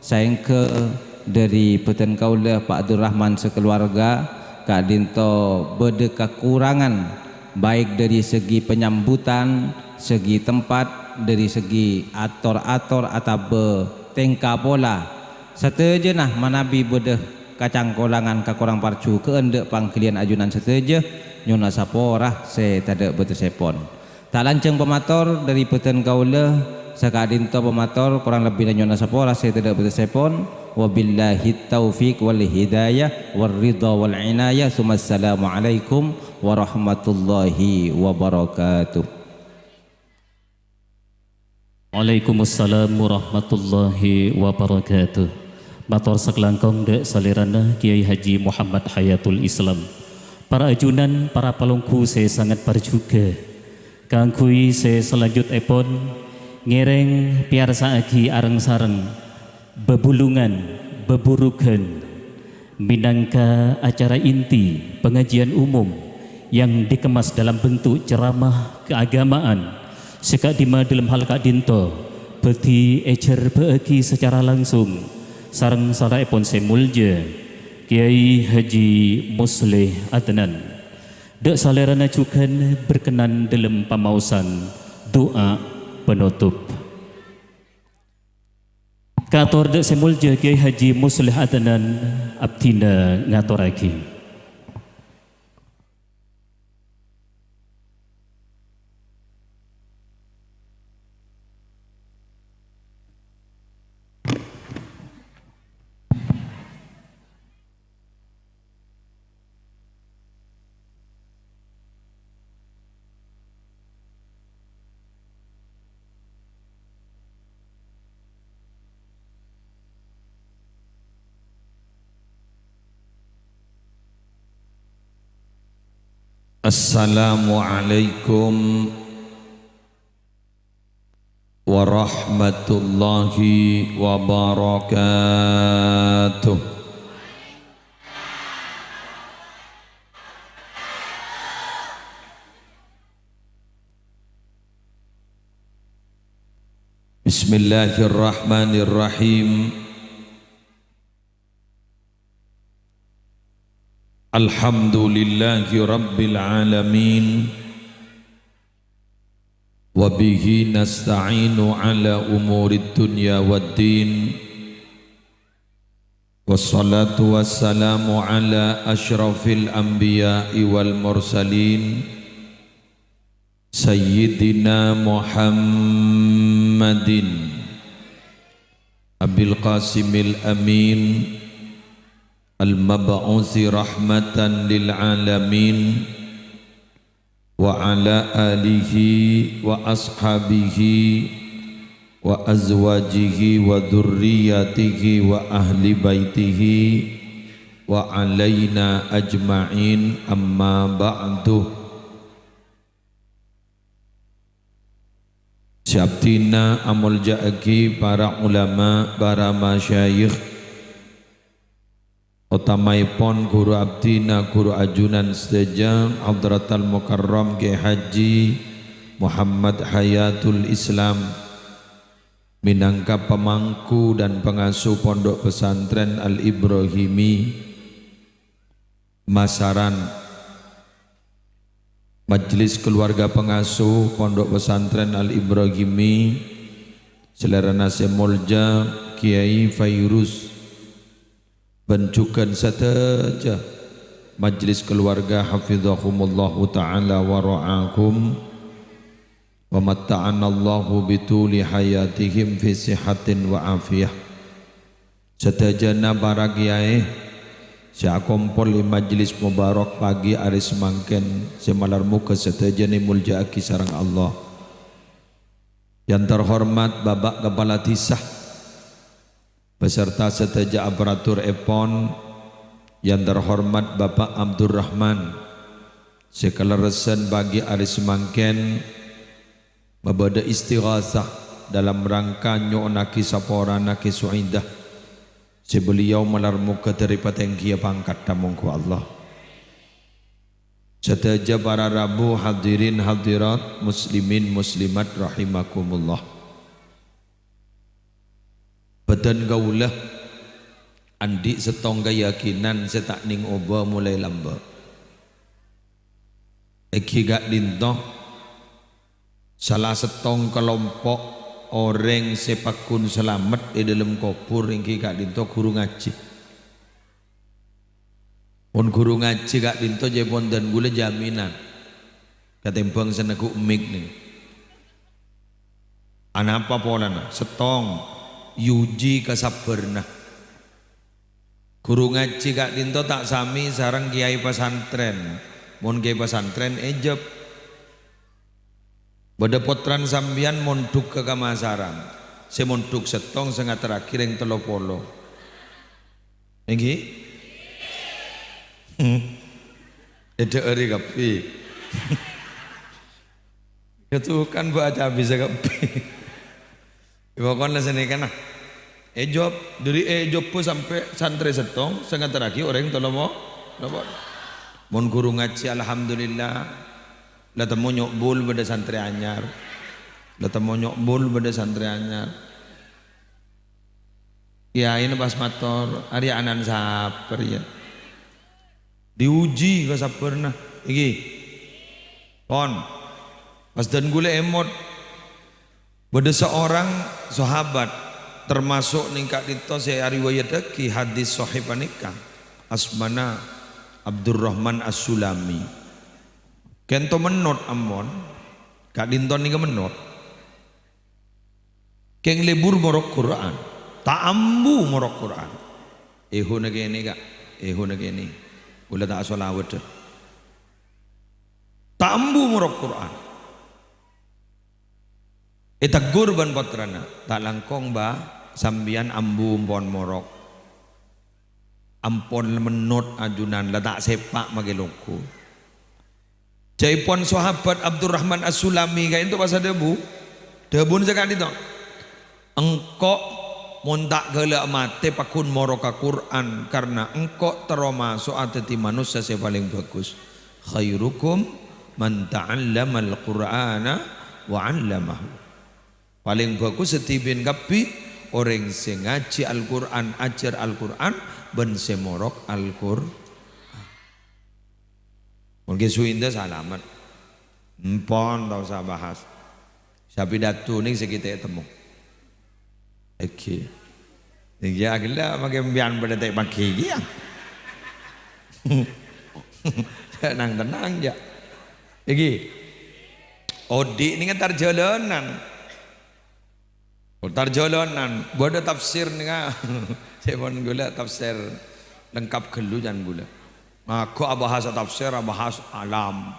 saèngghâ dhâri bhâdhân kaulâ, Pa' Abdurrahman, sakaluwarga, ka'dinto bâdâ kakorangan, baik dhâri segi panyambutan, segi tempat, dhâri segi ator-ator atabâ tèngka pola. Sadhâjâna manabi bâdâ kacangkolangan kakorang parjhughân dhâ' pangghâliyân ajunan sadhâjâ, nyo'ona sapora sè tadâ' bâtessèpon. Ta' lanjhâng pamator dhâri bhâdhân kaulâ, saka'dinto pamator, korang lebbina nyo'ona sapora sè tadâ' bâtessèpon. Wabillahit taufiq wal hidayah war ridha wal inayah. Tsummassalamualaikum warahmatullahi wabarakatuh. Waalaikumsalam warahmatullahi wabarakatuh. Mator sakalangkong dhâ' salèrana Kyai Haji Muhammad Hayatul Islam. Para ajunan, para palongghu sè sanget parjhughâ. Kaangghuy sè salanjutèpon, ngèrèng pèyarsa'aghi areng-sareng bhâbhulungan, bhâbhurughân, mènangka acara inti pangajiyân umum yang dikemas dalam bentuk ceramah keagamaan sè ka'dimma dhâlem hal ka'dinto bhâdhi èjhârbâ'âghi sacara langsung sareng sala'èpon sè molja Kyai Haji Musleh Adnan. Dhâ' salèrana jhughân berkenan dhâlem pamaosan du'a penutup. Kator dhâ' sè molja Kyai Haji Musleh Adnan, abdhina ngatorraghi. Assalamualaikum warahmatullahi wabarakatuh. Bismillahirrahmanirrahim. Alhamdulillahi rabbil alamin. Wa bihi nasta'inu ala umurid dunya wad din. Wassalatu wassalamu ala asyrafil anbiya'i wal mursalin, Sayyidina Muhammadin Abil Qasimil Amin, al-mab'usi rahmatan lil alamin, wa ala alihi wa ashabihi wa azwajihi wa dzurriyyatihi wa ahli baitihi wa alaina ajma'in, amma ba'du. Sè abdhina amolja'aghi para ulama, para masyayikh, otamaèpon ghuru abdhina, ghuru ajunan sadhâjâ, Hadratal Mukarram Kyai Haji Muhammad Hayatul Islam, mènangka pamangku dan pangasuh Pondok Pesantren Al-Ibrahimi, Masaran. Majelis keluarga pengasuh Pondok Pesantren Al-Ibrahimi, salèrana sè molja Kyai Fairuz, bân jhughân sadhâjâ majelis keluarga, hafizahumullahu ta'ala wa ra'ahum. Wa matta'anallahu bituli hayatihim fi sihatin wa afiyah. Sadhâjâna para kèyaè sè akompol è majelis mubarak pagi arè samangkèn sè malar moghâ sadhâjâna èmolja'aghi sareng Allah. Yang terhormat Bapak Kepala Desa, beserta sadhâjâ aparaturèpon, Yang terhormat Bapak Abdurrahman, sè kalerressan pagi arè samangkèn mabâdâ istighasah dalam rangka nyo'onnaghi saporana Kè Su'aidah, sè beliau malar moghâ dâri patèngghiyâ pangkaddhâ, mongghu Allah. Sadhâjâ para rabu, hadirin hadirat, muslimin muslimat rahimakumullah. Bâdân kaulâ andi' sèttong kayakinan sè ta' nèng obâ molaè lambâ'. Èngghi ka'dinto, sala sèttong kalompo' orèng sè pagghun salamet è dhâlem kobhur èngghi ka'dinto ghuru ngajhi. Mon ghuru ngajhi ka'dinto jhâ' pon dân ghulâ jaminan. Katèmbhâng sè neggu' mik nèng. Anapa polana? Sèttong, èuji kasabbhârânna. Ghuru ngajhi ka'dinto ta' samè sareng kèyaè pasantrèn. Mon kèyaè pasantrèn èjhep. Bâdâ pottrana sampèyan mondhuk ka kamasaran. Sè mondhuk sèttong, sè ngaterraghi rèng tello polo. Èngghi? Hmm. Èdhâ'ârè kabbhi. Katukan baca bisa kabbhi. Pokokna sanèka, nah. Èjhep, dâri èjhep sampè' santrè sèttong, sè ngaterraghi orèng tello po-, tello polo. Mon ghuru ngajhi, alhamdulillah. La temmo nyo'bul bâdâ santrè anyar. La temmo nyo'bul bâdâ santrè anyar. Kèyaèna pas mator, "Arèya ana'na sapa rèya?" Diuji kasabbhârânna. Èngghi. Pon. Pas dân ghulâ èmot. Bâdâ saorang sahabat, termasuk nèng ka'dinto sè ariwayattaghi hadis sahih panèka, asmana Abdurrahman As-Sulami. Kènto mennot ampon, ka'dinto nèka mennot. Kèng lebur morok Qur'an. Ta' ambu morok Qur'an. Èhuna kènè', Ka'. Èhuna kènè'. Ghulâ ta' asolawadhâ. Ta' ambu morok Qur'an. Ètegghur bân pottrana, "Ta' langkong, Bâ. Sampèyan ambu ampon morok. Ampon mennot ajunan, la ta' sèpa' makè longghu." Ca'èpon sahabat Abdurrahman As-Sulami ka'dinto pas adhâbu, dhâbuna saka'dinto, "Engko' mon ta' ghellâ' matè pagghun moroka Qur'an, karna engko' terro maso'a dhâddhi manossa sè palèng bhâghus. Khairukum man ta'allamal Qur'ana wa 'allamahu." Palèng bhâghus sè dhibi'en kabbhi orèng sè ngajhi Al-Qur'an, ajhâr Al-Qur'an, bân sè morok Al-Qur'an. Mon ghi' suwinda salamet. Empon ta' osa bahas. Sapidato nèng sè ghi' ta' ètemmo. Èngghi. Nèng yâ ghellâ' makè empèyan padâ ta' paghi kèya. Tenang-tenang, yâ. Èngghi. Odi' nèng entar jhâlânan. Entar jhâlânan, bâdâ tafsir nèka. Sè pon ghulâ tafsir lengkap ghâllu can ghulâ. Mago abahas tafsir, abahas alam,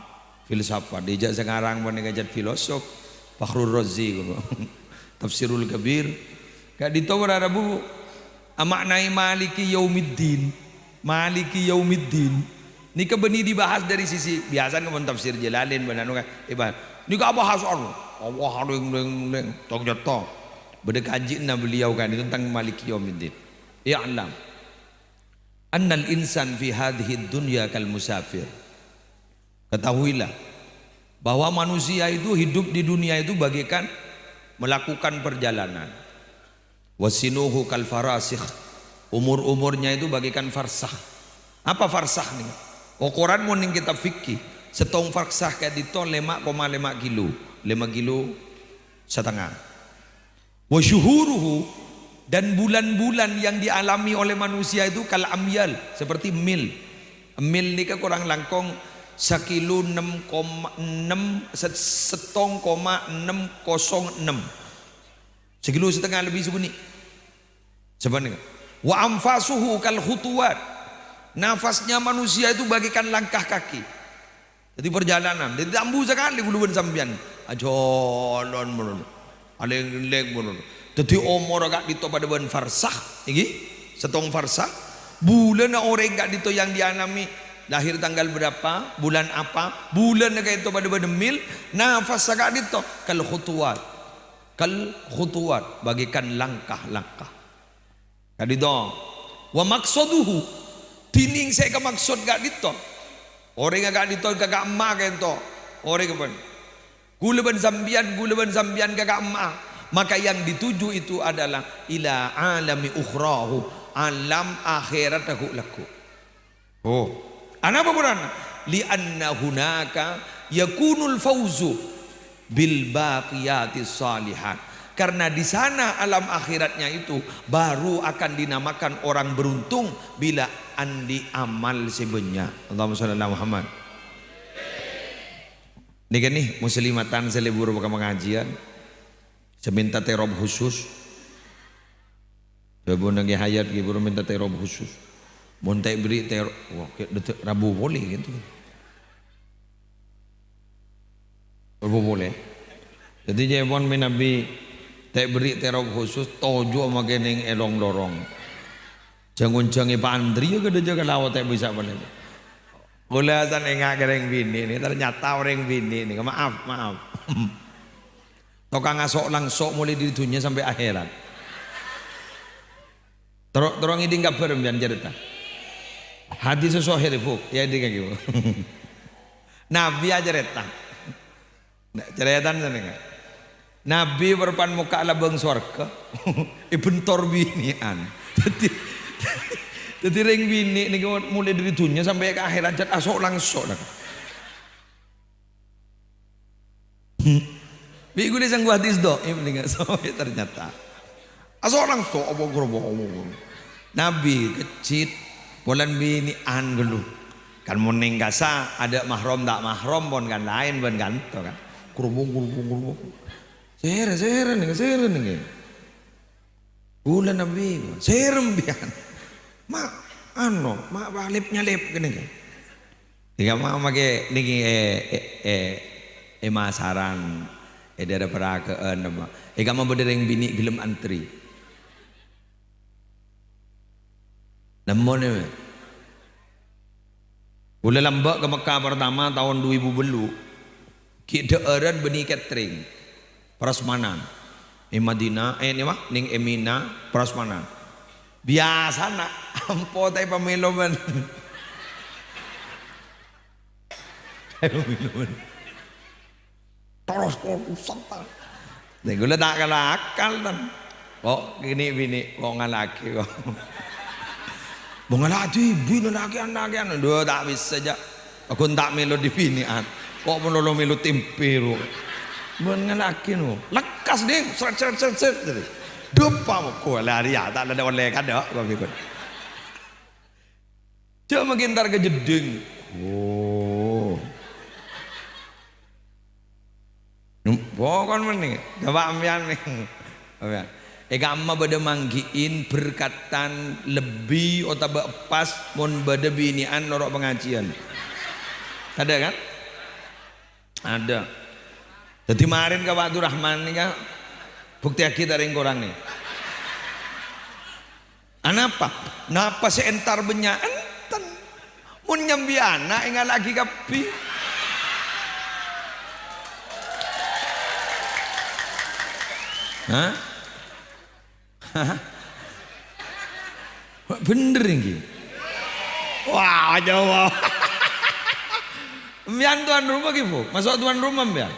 filsafat. Dâjâ sè ngarang panèka jhât filosof, Fakhrur Razi, ghulâ. Tafsirul Kabir. Ka'dinto para rabu, amaknaè Maliki Yaumiddin. Maliki Yaumiddin. Nèka bânnè dibahas dâri sisi, biyasana mon tafsir Jalalain bân anu ka, èbahas. Nèka abahas anu, Allah, deng, deng, deng, tong jâto. Bâdâ kajina beliau kan, tentang Maliki Yaumiddin. I'lam annal insan fi hadhid dunya kal musafir. Ketahuilah bahwa manusia itu hidup di dunia itu bagaikan melakukan perjalanan. Wa sinuhu kal farasikh. Umur-umurnya itu bagaikan farsakh. Apa farsakh nèka? Okoran mon nèng kitab fikih, sèttong farsakh ka'dinto lèma koma lèma kilo, lèma kilo setengah. Wa syuhuruhu, dan bulan-bulan yang dialami oleh manusia itu kal amyal, seperti mil. Mil nèka korang langkong sakilo ennem koma ennem, sè-, sèttong koma ennem kosong ennem. Sakilo setengah lebbi sabânnè. Sabânnè. Wa anfasuhu kal khutuwat. Nafasnya manusia itu bagaikan langkah kaki. Dhâddhi parjhâlânan. Dhâddhi ta' ambu sakalè ghulâ bân sampèyan. Ajhâlân molono. Alèng-lèng molono. Dhâddhi omorra ka'dinto padâ bân farsakh. Èngghi? Sèttong farsakh. Bulânna orèng ka'dinto yang dialami, lahir tanggal berapa, bulan apa, bulânna ka'dinto padâ bân mil, nafassa ka'dinto, kal khutuwat. Kal khutuwat, bagaikan langkah-langkah. Ka'dinto. Wa maqsaduhu, dhinèng sè èkamaksod ka'dinto. Orèngnga ka'dinto kaka' emma'a ka'dinto. Orèng bân. Ghulâ bân sampèyan, ghulâ bân sampèyan kaka' emma'a. Maka yang dituju itu adalah ila alami ukhrahu, alam akhèratta ghu'-lagghu'. Oh, anapa polana? Li'anna hunaka yakunul fauzu bil baqiyatis shalihat. Karena di sana alam akhiratnya itu baru akan dinamakan orang beruntung bila andi' amal sè bânnya'. Allahumma shalli ala Muhammad. Nèka nè, muslimatan sè lebur ka pangajiân, sè mènta tèrob khusus. Dhâbuna Kè Hayat ghi' buru mènta tèrob khusus. Mon ta' èberri' tèrob, wah, kè' dâteng rabu polè gitu. Rabu polè. Dhâddhi jhâ' pon mènabi ta' èberri' tèrob khusus, toju' makè nèng è long-lorong. Jhâng-onjhâng èpaantriyâ kadhâjâ ka lao ta' bisa polè. Kaulâ san enga' ka rèng binè' nè, ternyata orèng binè' nè, maaf, maaf. Tokang aso'-langso' molaè dâri dhunnya sampè' akhèrat. Terro, terro ngèdhing kabhâr sampèyan carèta. Hadis sohih, Bu. Ya, èdhingngaghi, Bu. Nabi acarèta. Nah, carètana sanèka. Nabi parappa'na mokka' labâng sowarghâ, èbentor binè'an. Dhâddhi, dhâddhi rèng binè' nèko molaè dâri dhunnya sampè' ka akhèrat jhât aso'-langso', nah. Bi' ghulâ sangghu hadis dho'if nèka, sampai ternyata. Aso'-langso' apa gerobak apa. Nabi kecit, polana binè'an ghâllu. Kan mon nèng kassa', adâ' mahram ta' mahram pon kan laèn bân kanto kan. Gerobak, gerobak, gerobak. Sèra, sèra nèka, sèra nèka. Ghulâ Nabi, sèra sampèyan. Ma', ano, ma' palèp-nyalèp kènè. Èghâ ma' makè nèka, è, è, è, è masaran, è dârâ paragâ'ân, ma'. Èghâ ma' bâdâ rèng binè' ghellem antri. Nemmo nè, ma'. Ghulâ lambâ' ka Mekkah partama taon dhu èbu bâllu', ghi' dhâ'ârân bânnè catering, prasmanan. È Madinah, eh, nè, ma', nèng è Mina, prasmanan. Biyasana, ampo ta' èpamèlo bân. Ta' èpamèlo bân. Terros, terros, ta'. Nèng ghulâ ta' kala akal, tan. Kok kènè' binè', kok ngala'aghi, kok. Mon ngala'aghi, bu, ngala'aghi, ngala'aghi, ana. Dhu, ta' bisa, jhâ'. Aku ta' mèlo dibinè'an. Kok malolo mèlo tempe, ro. Mon ngala'aghi, no. Lekkas, ding. Sret, sret, sret, sret. Dhâpa, kok lari, ya. Ta' la ollè, kadâ', kok, gitu. Jhâ' makè entar ka jeddhing. Oh. Pokon mennèng, coba sampèyan nèng. Sampèyan. È kamma bâdâ mangghi'in berkatan lebbi otabâ pas mon bâdâ binè'an noro' pangajiân. Adâ, kan? Adâ. Dhâddhi marèn ka Pak Abdurrahman nèka, buktèyaghi ta' rèng-korang nè. Anapa? Napa sè entar bânnya'? Enten. Mon nyambi ana' èngala'aghi kabbhi. Hah? Hah? Bhender ènggi. Wah, jâwâb. Sampèyan tuan rumah ghi, Bu? Maso' tuan rumah sampèyan?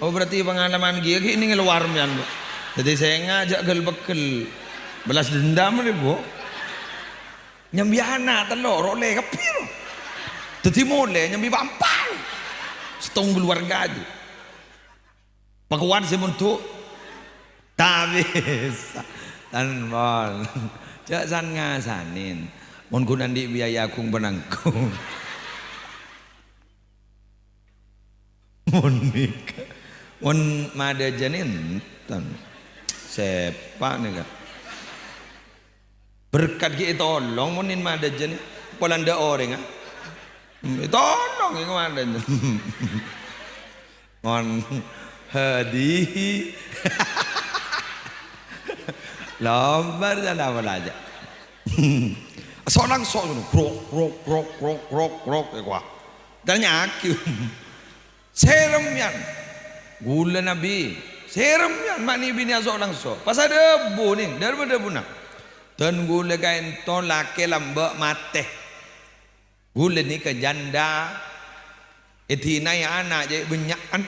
Oh, berarti pengalaman ghi, ghi nèng lowar sampèyan, Bu. Dhâddhi sènga' jhâ' ghel-peggel. Balas dendam nè, Bu. Nyambi ana' tello', ro' lè kabbhi, ro. Dhâddhi molè nyambi pa'-empa'. Sèttong keluarga itu. Pakowat sè mondhu'. Ta' bisa. Tan pon. Jhâ' san-ngasanèn. Mon ghun andi' biaya aghung pananggung. Mon nèka. Mon madhâjâ nènten. Sèpa' nèka. Berkat ghi' ètolong mon nèn madhâjâ nè. Polana dâ' orèng, ah. Hmm, ètolong ghi' madhâjâ. Mon hadihi. Lombar jâ' napa lajâ'. So'-langso' ngono, grok, grok, grok, grok, grok, grok, ya, wah. Tanya'aghi, "Sè remyèn?" "Ghulâ, Nabbhi." "Sè remyèn ma' nè binè'a so'-langso'?" Pas adhâbu nè, dhâ-, dhâbuna, "Dân ghulâ ka'ènto lakè lambâ' matè. Ghulâ nèka janda." Èdinaè ana' jhâ' bânnya'an.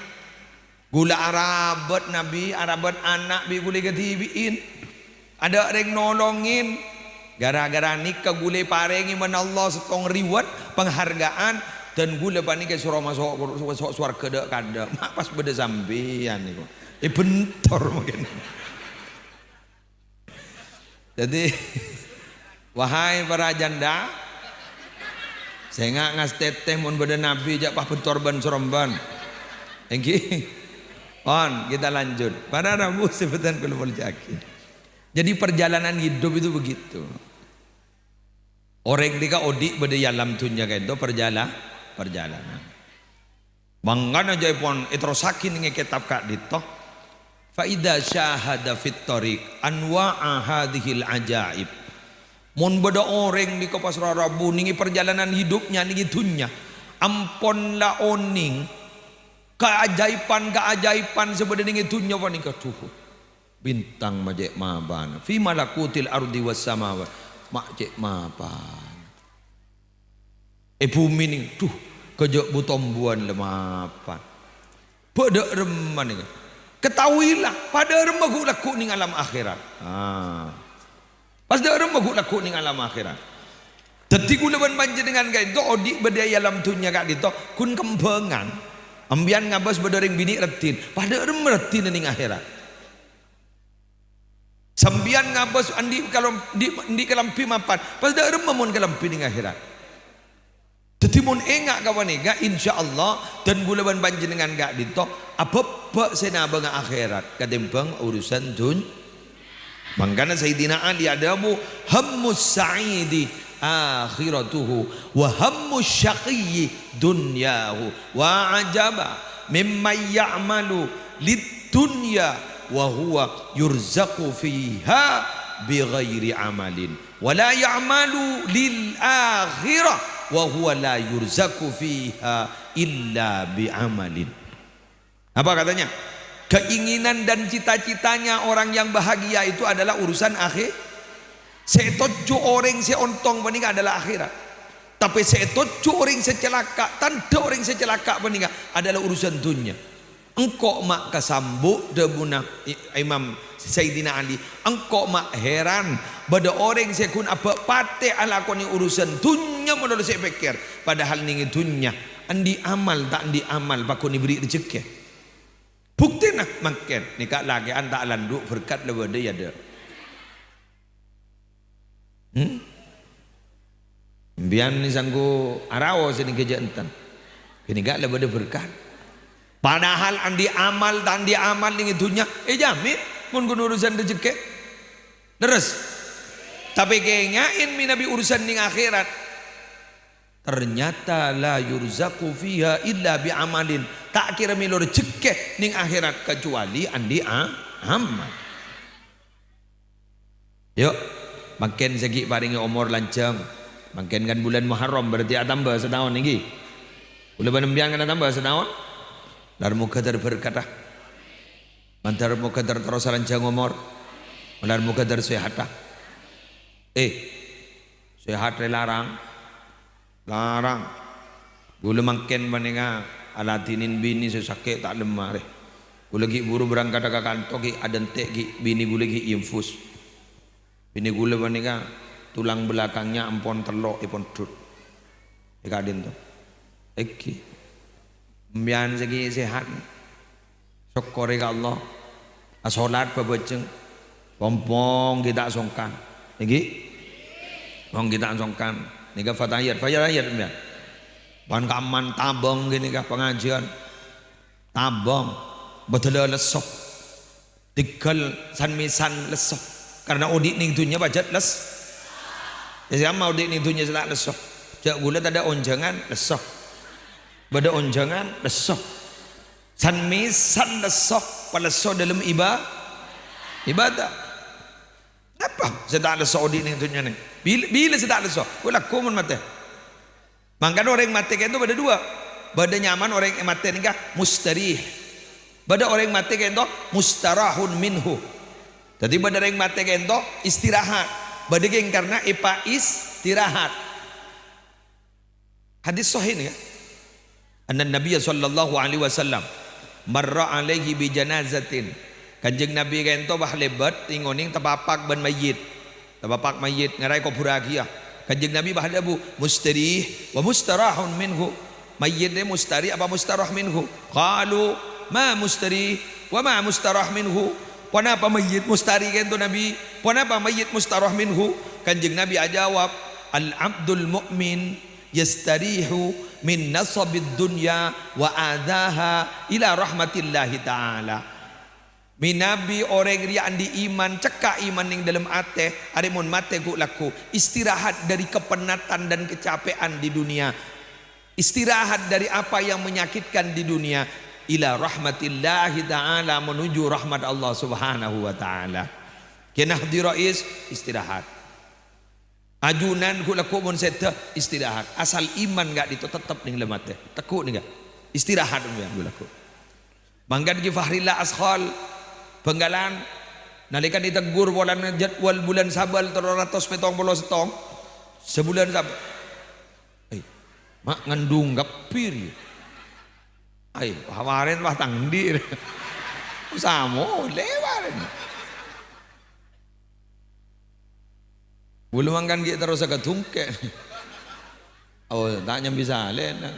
Ghulâ arabât, Nabbhi, arabât ana' bi' ghulâ kadhibi'in. Adâ' rèng nolongin. Ghârâ-ghârâ nèka ghulâ èparèngè bân Allah sèttong reward, penghargaan, dân ghulâ panèka soro maso', maso' sowarghâ dâ'-kadâ'. Ma' pas bâdâ sampèyan nèko. Èbentor mungkin. Dhâddhi, wahai para janda, sènga' ngastètè mon bâdâ nabbhi jhâ' pas bentor bân-sarombân. Èngghi? Pon, kita lanjut. Para rabu sè bhâdhân kaulâ molja'aghi. Jadi perjalanan hidup itu begitu. Orèng nèka odi' bâdâ è alam dhunnya ka'ènto perjala-, perjalanan. Mangkana jhâ' pon èterrossaghi nèng è kètab ka'dinto, "Fa idza syahada fit thariq anwa'a hadzihil ajaib." Mon bâdâ orèng nèka pas rarabu nèng è parjhâlânan hidupnya nèng è dhunnya, ampon la onèng kaajaiban-kaajaiban sè bâdâ nèng è dhunnya panèka, dhuh. Bintang ma' cè' mapana. Fi malakutil ardi was samawat. Ma' cè' mapana. È bhumè nèng, dhuh, kajhâ' bu-tombuwân la mapan. Bâdâ remma nèng. Ketahuilah, padâ remma ghu'-lagghu' nèng alam akhèrat. Ah. Pas dâ' remma ghu'-lagghu' nèng alam akhèrat. Dhâddhi kaulâ bân panjhennengngan ka'dinto odi' bâdâ è alam dhunnya ka'dinto ghun kembhângan. Empèyan ngabâs bâdâ orèng binè' raddhin, padâ remma raddhinna nèng akhèrat. Sampèyan ngabâs andi' kalom-, di-, andi' kalambhi mapan, pas dâ' remma mon kalambhi nèng akhèrat. Dhâddhi mon enga' ka panèka, insyaallah, dân kaulâ bân panjhennengngan ka'dinto abâbbâ' sè nabângnga akhèrat katèmbhâng urusan dhun-, Mangkana Sayyidina Ali adhâbu, "Hammus sa'idi akhiratuhu, wa hammus syaqiyyi dunyahu. Wa ajaba mimman ya'malu lid dunya wa huwa yurzaqu fiha bi ghairi amalin, wa la ya'malu lil akhirah wa huwa la yurzaqu fiha illa bi amalin." Apa katanya? Keinginan dan cita-citanya orang yang bahagia itu adalah urusan akhir. Sè ètojjhu orèng sè ontong panèka adalah akhèrat. Tapè sè ètojjhu orèng sè calaka', tandhâ orèng sè calaka' panèka adalah urusan dhunnya. "Engko' ma' kasambu'," dhâbuna I-, Imam Sayyidina Ali, "engko' ma' hèran bâdâ orèng sè ghun abâ' patè alakonè urusan dhunnya malolo sè èpèkkèr, padahal nèng è dhunnya andi' amal ta' andi' amal paghun èbherri' rejekkè." Buktèna mangkèn, nèka lakè'an ta' landhu' berkat la bâdâ è adâ'. Hmm? Empèyan nè sangghu araos nèng ghâjâ enten. Ghânèka la bâdâ berkat. Padahal andi' amal ta' andi' amal nèng è dhunnya, èjhâmin mon ghun urusan rejekkè. Lerres? Tapè kènga'è mènabi urusan nèng akhèrat. Ternyata la yurzaqu fiha illa bi amalin. Ta' kèra mèlo rejekkè nèng akhèrat kacuali andi' a-, amal. Yu', mangkèn sè ghi' parèngè omor lanjhâng. Mangkèn kan bulân Muharram, berarti atamba sataon, èngghi? Bulân panambiyan kan atamba sataon? Malar moghâ dâr berkata. Malar moghâ dâr terros lanjhâng omor. Malar moghâ dâr sehatta. Eh, sehat rè larang. Larang. Ghulâ mangkèn panèka aladhinin binè sè sakè' ta' lemma rè. Ghulâ ghi' buru berangkadhâ ka kanto, ghi' adhânte', ghi' binè ghulâ ghi' infus. Binè ghulâ panèka tulang belakangnya ampon tello' èpondhut. È ka'dinto. Èngghi. Empèyan sè ghi' sehat. Sokkorè ka Allah. Asolat bhâbhâjheng. Pong-pong ghi' ta' songkan. Èngghi? Pong ghi' ta' songkan. Nèka fatahiyat, fatahiyat empèyan. Pan kaman tabâng ghânèka pangajiân. Tabâng. Bâdâlâ lesso. Tèngghâl san-mèsan lesso. Karna odi' nèng dhunnya pajhât les-, Yâ, sè amma odi' nèng dhunnya sè ta' lesso. Jhâ' ghulâ tadâ' onjhângan lesso. Bâdâ onjhângan lesso. San-mèsan lesso, palesso dâlem iba-, ibadah. Napa sè ta' lesso odi' nèng dhunnya nè? Bil-, bilâ sè ta' lesso? Ghu' lagghu' mon matè. Mangkana orèng matè ka'dinto bâdâ duwâ'. Bâdâ nyamana orèng matè nèka mustarih. Bâdâ orèng matè ka'dinto mustarahun minhu. Dhâddhi bâdâ orèng matè ka'dinto istirahat. Bâdâ kèng karna èpaistirahat. Hadis sahih nèka. Anna Nabiyya sallallahu alaihi wasallam marra alaihi bi janazatin. Kanjeng Nabi ka'dinto pas lèbât, èng-onèng tapapak bân mayyit. Tapapak mayyit, ngara èkobhurraghiyâ. Kanjeng Nabi pas adhâbu, "Mustarih wa mustarahun minhu." Mayyit nè mustarih apa mustarah minhu? Qalu, "Ma mustarih wa ma mustarah minhu?" Ponapa mayyit mustarih ka'dinto, Nabi? Ponapa mayyit mustarah minhu? Kanjeng Nabi ajâwâb, "Al-abdul mu'min yastarihu min nasabid dunya wa adzaha ila rahmatillahi ta'ala." Manabi orèng rèya andi' iman, cekka' iman nèng dâlem atè, arè mon matè ghu' lagghu', istirahat dari kepenatan dan kecapean di dunia. Istirahat dari apa yang menyakitkan di dunia. Ila rahmatillahi ta'ala, menuju rahmat Allah Subhanahu wa Ta'ala. Kèng Hadi Rais, istirahat. Ajunan ghu' lagghu' mon sèdhâ, istirahat. Asal iman ka'dinto tettep nèng dâlem atè. Tegghu' nèka. Istirahat sampèyan ghu' lagghu'. Mangkana Ki Fahrillah Ashol, Bhângkalan, nalèkana ètegghur polana jadwal bulân Sawal tello ratos pètong polo sèttong, sabulân Sab-, ai, ma' ngandung kabbhi rèya. Ai, wah, warèn, wah, tang andi'. Samo, lè warèn. Bulâ mangkana ghi' terros ka dungkè'. Oh, ta' nyambi salèna.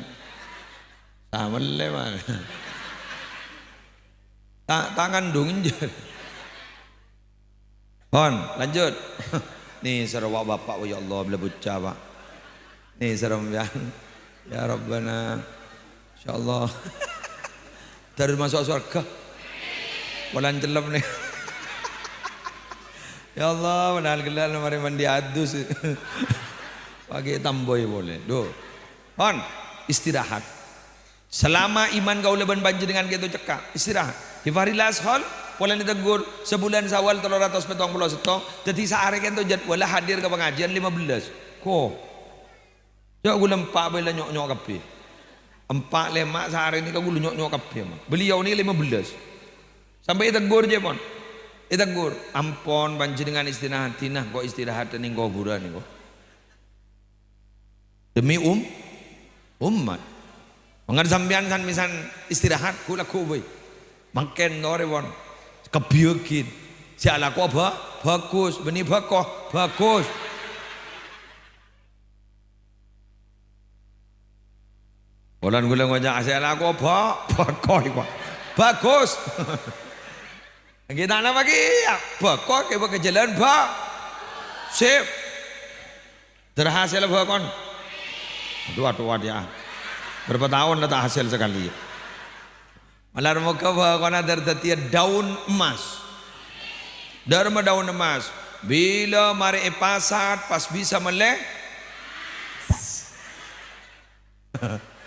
Samellè, man. Ta', ta' ngandung, jâr. Pon, lanjut. Nèser wa' bapa', wa, ya Allah, bâlâ bocah, Pak. Nèser sampèyan. Ya Rabbana. Insyaallah. Terros maso' sowarghâ. Polana cellep nè. Ya Allah, padahal ghellâ' marè mandi adus. Paghi' tambâi polè. Duh. Pon, istirahat. Salama iman kaulâ bân panjhennengngan ka'dinto cekka', istirahat. Ki Fahrillah Ashol, polana ètegghur, sabulân Sawal tello ratos pètong polo sèttong, dhâddhi saarè ka'dinto jadwalla hadir ka pangajiân lèma bellâs. Ko. Jâ' ghulâ empa' bhâi la nyo'-nyo' kabbhi. Empa' lèma' saarè nèka ghulâ nyo'-nyo' kabbhi, ma. Beliau nèka lèma bellâs. Sampè' ètegghur jâ', pon. Ètegghur, "Ampon, panjhennengngan istirahat dinah, ko' istirahat nèng kobhurân nèko." Demi um-, ummat. Mangkana sampèyan san-mèsan istirahat, ghu'-lagghu' bhâi. Mangkèn torè, pon. Kabbhiyâghin. Sè alako bhâ-, bhâghus, bânnè bhâko, bhâghus. Polana ghulâ ngoca' sè alako bhâ-, bhâko, bhâghus. Ènggi ta' napa kèya, bhâko kèbâ ka jhâlân bhâ-, sip. Ter hasèl bhâkona. Aduh, aduh, aduh, ya. Berapa taon la ta' hasèl sakalè. Malar moghâ bhâkona ter dhâddhiyâ daun emas. Dârma daun emas. Bilâ marè èpasat, pas bisa mellè.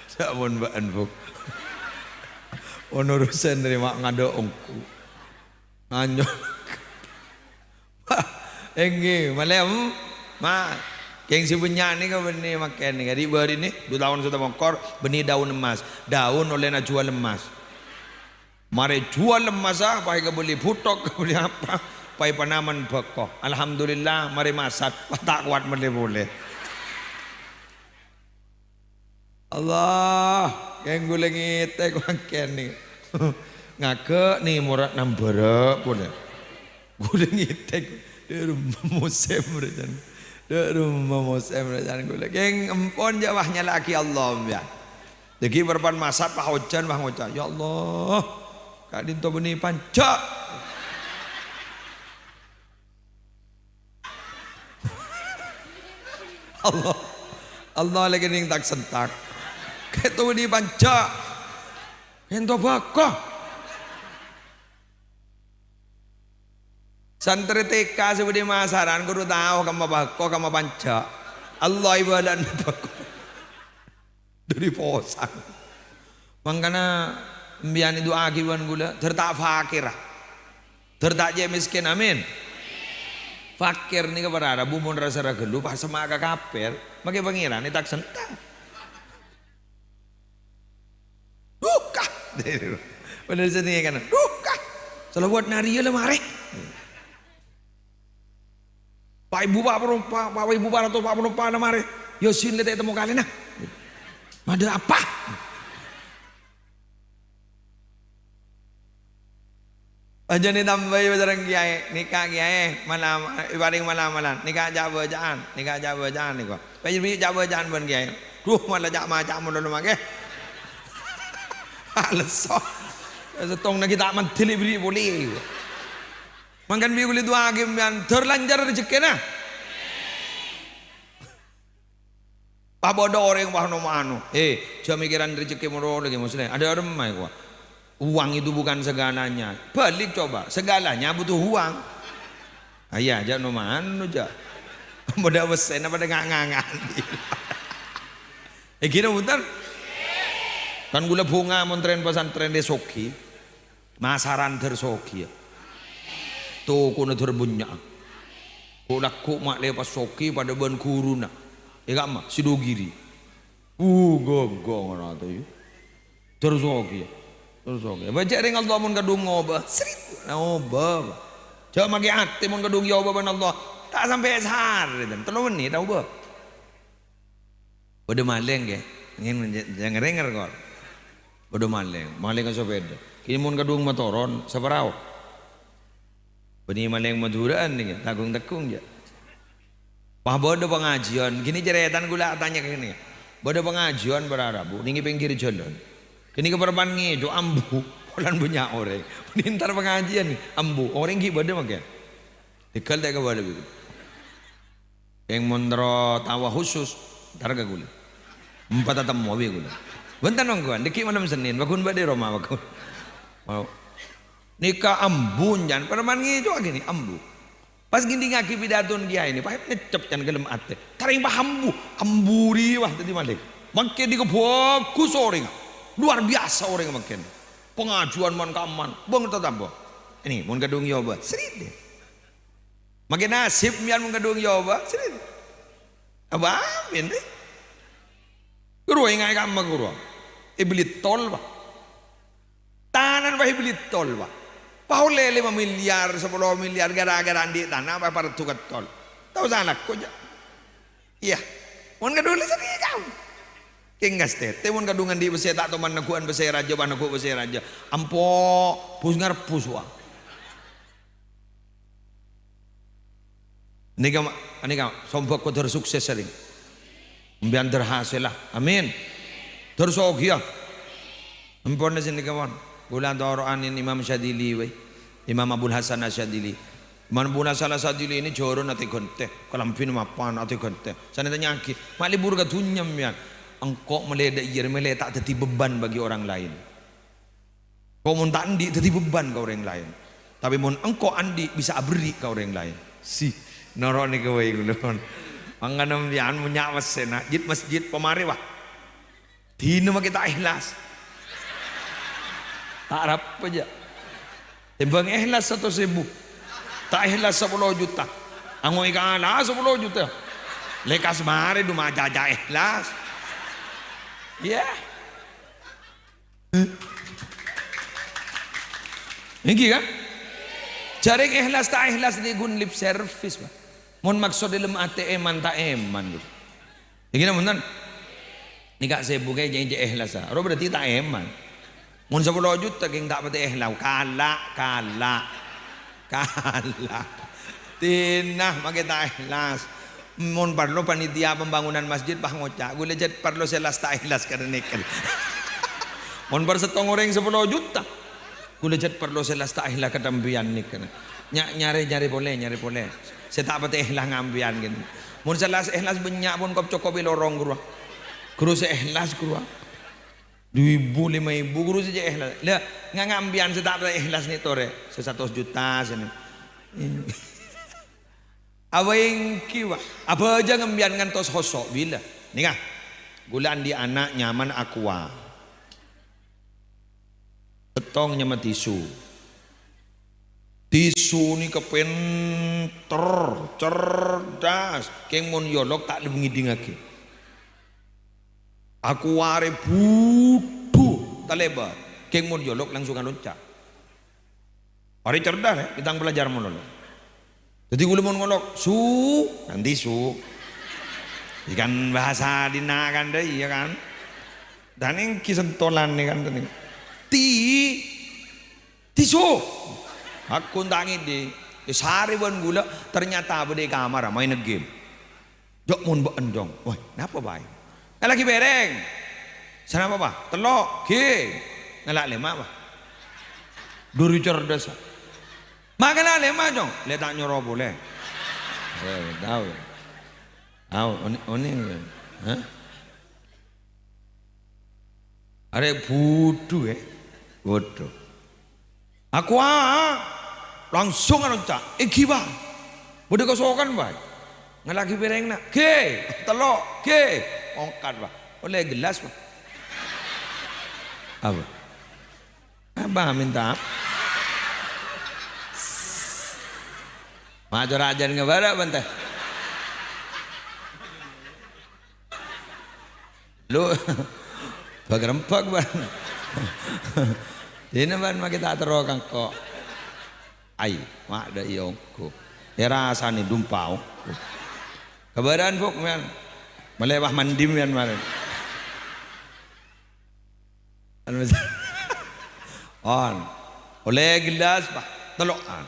Sampon bâ'ân, Bu. Ono urusan rè ma' ngadâ' ongghu. Anyol. Ènggi, malem, ma'. Kèng sè bânnya' nèka bânnè makèn nèka. Ri'-bâri'na, du taon sè tamongkor, bânnè daun emas. Daun ollèna jhuwâl emas. Marè jhuwâl emmassa, pas èkabelli buthok, èkabelli apa, pas èpanamen bhâko. Alhamdulillah, marè masat, pas ta' kowat mellè polè. Allah, kèng ghulâ ngètèk mangkèn nè. Ngaghâ' nè mora nambârâ' polè. Ghulâ ngètèk, dâ' remma mosèm rècan. Dâ' remma mosèm rècan ghulâ. Kèng empon jâ' wah nyala'aghi Allah, ya. Dhâggi' parappa'na masat, wah ojhân, wah ngoca', "Ya Allah, ka'dinto bânnè panca'." Allah, Allah lagi ning tak-sentak. Ka'dinto bânnè panca'. Ka'dinto bhâko. Santrè T K sè bâdâ è masaran kodhu tao kemma bhâko, kemma panca'. Allah èbâlâna bhâko. Dâri posang. Mangkana, sampèyan èdu'aaghi bân ghulâ, dâr ta' fakir. Dâr ta' cè' mèskèn, amin. Fakir nèka para rabu mon ra-sara ghâllu, pas semma' ka kapèr, makè Pangèran ètak-sentang. Duka! Bhender sè nèka kan, duka! Shalawat nariyah la marè. Pa' èbu pa' ponapa, pa' èbu pa' ratos pa' ponapa la marè. Yasin la ta' ètemmo kalèna. Maḍâ apa? Ajâ nè tambâi sareng kèyaè, nèka kèyaè, mala-, èparèng mala-malan, nèka ca'-bâca'an, nèka ca'-bâca'an nèko. Bâjâ bi' ca'-bâca'an bân kèyaè. Duh, mala ca'-maca' mon lolo makè. Alesso. Sèttongnga ghi' ta' mandhâli bherri' polè. Mangkana bi' kulâ du'aaghi sampèyan, dhâr lancar rejekkèna. Pas bâḍâ orèng, wah, no-mano. Eh, jhâ' mèkkèran rejekkè moro lagi, Muslim. Ada orang mai, wah. Uang itu bukan segalanya. Balik coba, segalanya butuh uang. Ayah, jhâ' no-mano, jhâ'. Bâḍâ pèssèna paḍâ nga'-ngangan. Eh, gini, punten. Kan kulâ bhunga mon trèn pesantren dhi soghi. Masaran dhâr soghi, yâ. Tokona dhâr bânnya'a. Ko'-, lagghu' ma' lè pas soghi paḍâ bân ghuruna. È ka'emma, Sidogiri. Uh, ghâ-, ghâ-, ngono to, yâ. Dhâr soghi, yâ. Dhâr soghi. Bâjâ rèng Allah mon kaḍhung ngobâ, srit, ngobâ. Jhâ' makè atè mon kaḍhung èobâ bân Allah. Ta' sampè' sahar, tello mennit, ta' obâ. Bâḍâ malèng, ghi. Ngèn-, jhâ' ngèr-ngèr, kor. Bâḍâ malèng, malèng ka sapèḍa. Kènè mon kaḍhung matoron, saparao. Bânnè malèng Madhurâ'ân, ghi, tanggung-tanggung, jhâ'. Pas bâḍâ pangajiyân, gini carètana kulâ atanya kènè. Bâḍâ pangajiyân para rabu, nèng è pèngghir jhâlân. Kènè kaparpan ngèco', ambu, polana bânnya' orèng. Bânnè entar pangajiyân, ambu, orèng ghi' bâḍâ makè. Tèghâl ta' kabâlâ, bi'. Kèng mon terro tawa khusus, entar ka kulâ. Empa' tatemmo bi' kulâ. Bhunten, ongghuwân, ḍâggi' malem Sennèn, paggun bâḍâ è roma, paggun. Mau. Nèka ambu, jhân, pareman ngèco' gini, ambu. Pas ngèḍingngaghi pidatona kèyaè nè, pas nyeccep, jhân, ḍâlem atè. Tarèng pas ambu, ambu rèya, wah, dhâddhi malèng. Mangkèn nèka bhâghus orèngnga. Luar biasa orèngnga mangkèn. Pangajiyân man-kamman, bâng tatamba. Ini, mon kaḍhung èobâ, srit. Makè nasib sampèyan mon kaḍhung èobâ, srit. Apa amin, rè? Ghuru èngaè ka'emma ghuru. Èbelli tol, Pak. Tanana, Pak, èbelli tol, Pak. Pas ollè lèma milyar, sapolo milyar, gara-gara anḍi' tana, Pak, èpardu ka tol. Tao sala, ko', jhâ'. Iyâ. Mon kaḍhung la sanèka. Kèng kastètè, mon kaḍhung anḍi' pèssè ta' toman negghu'ân pèssè rajâ, pas negghu' pèssè rajâ. Ampo, bus ngarebbhus, wa. Nèka, ma-, nèka, sombhâk kodhâr sukses, sèrèng. Sampèyan dhâr hasèlla. Amin. Dhâr soghiyâ. Ampon, sanèka, pon. Kulâ toro'anin Imam Syadzili, wèh. Imam Abul Hasan Asy-Syadzili. Imam Abul Hasan Asy-Syadzili ini jhârâna atè-ghântè. Kalambhina mapan atè-ghântè. Sanè tanya'aghi, "Ma' lebur ka dhunnya, sampèyan?" Engko' mèlè ḍâ' iyâ rè mèlè ta' dhâddhi beban bagi orang lain. Ko' mon ta' anḍi' dhâddhi beban ka orèng laèn. Tapè mon engko' anḍi' bisa aberri' ka orèng laèn. Si, noro' nèka bhâi kulâ. Mangkana sampèyan mon nya' pèssèna, jhit masjid pamarè, wa. Dinah makè ta' èhlas. Ta' arapa, jhâ'. Tèmbhâng èhlas satos èbu. Ta' èhlas sapolo juta. Ango'è kala sapolo juta. Lèkas marè ḍu macaca èhlas. Iyâ. Èngghi, kan? Jhâreng èhlas ta' èhlas nèko ghun lip service, Pak. Mon maksod ḍâlem atè èman ta' èman, gitu. Èngghi, napa bhunten? Nèka sèbu kaè jhâ' èhlas, ah. Ro berarti ta' èman. Mon sapolo juta kèng ta' patè èhlas, kala', kala'. Kala'. Dinah makè ta' èhlas. Mon parlo panitia pembangunan masjid pas ngoca', "Ghulâ jhât parlo sè las ta' èhlas ka nèka." Mon par sèttong orèng sapolo juta. "Ghulâ jhât parlo sè las ta' èhlas ka sampèyan nèka." Nya-, nyarè, nyarè polè, nyarè polè. Sè ta' patè èhlas ngampèyan, ghi. Mon sè las èhlas bânnya' pon kop-cokop è lorong, ghuru. Ghuru sè èhlas, ghuru. Ḍu èbu, lèma èbu, ghuru sè cè' èhlas. Lah, nga-, ngampèyan sè ta' èhlas nè' torè, sè satos juta sènè. Apa èngghi, wa? Abhâjâng sampèyan ngantos hoso', bilâ? Nèka, ghulâ anḍi' ana' nyamana Aqua. Sèttong nyama Tisu. Tisu nèka pènter, cerdas. Kèng mon yolok ta' lem ngèdingngaghi. Aku arè budhu talèbât. Kèng mon yolok langsung alonca'. Arè cerdas, ya, bintang pelajar mon yolok. Dhâddhi ghulâ mon ngolok, "Su," nanti su. Ikan bahasa dina kan, dâ, iyâ kan? Dan èngghi sentolan nè kan, tadi. Ti, tisu. Aku ta' ngèding. Ya, sarè bân ghulâ, ternyata bâdâ è kamar, maèn game. Jhâ' mon bâ'en, Cong. Wah, napa, Pak? Ngallaghi pèrèng. Sanapa, Pak? Tello'. Ghi. Ngala' lèma', Pak. Duri cerdas. Ma' ngala' lèma', Cong. Lè ta' nyoro polè. Eh, tao. Tao, onè, onè. Hah? Arè budhu, eh. Budhu. Aku, ah, langsung alonca'. Èngghi, Pak. Bâdâ kasokan, Pak. Ngallaghi pèrèngnga. Ghi, tello', ghi. Ongkat, Pak. Ollè gellas, Pak. Apa? Apa minta apa? Maco rajân ngabârâ', bâ'en tè. Lu, bâk-rembâk, bâ'en. Dinah, bâ'en, ma' ghi' ta' terro ka engko'. Ai, ma' dâ' iyâ ongghu. Èrasanè dumpa ongghu. Kabârâ'ân, Buk, mèyan. Malè wah mandi mèyan marèn. Anu, on. Ollè gellas, Pak. Tello'an.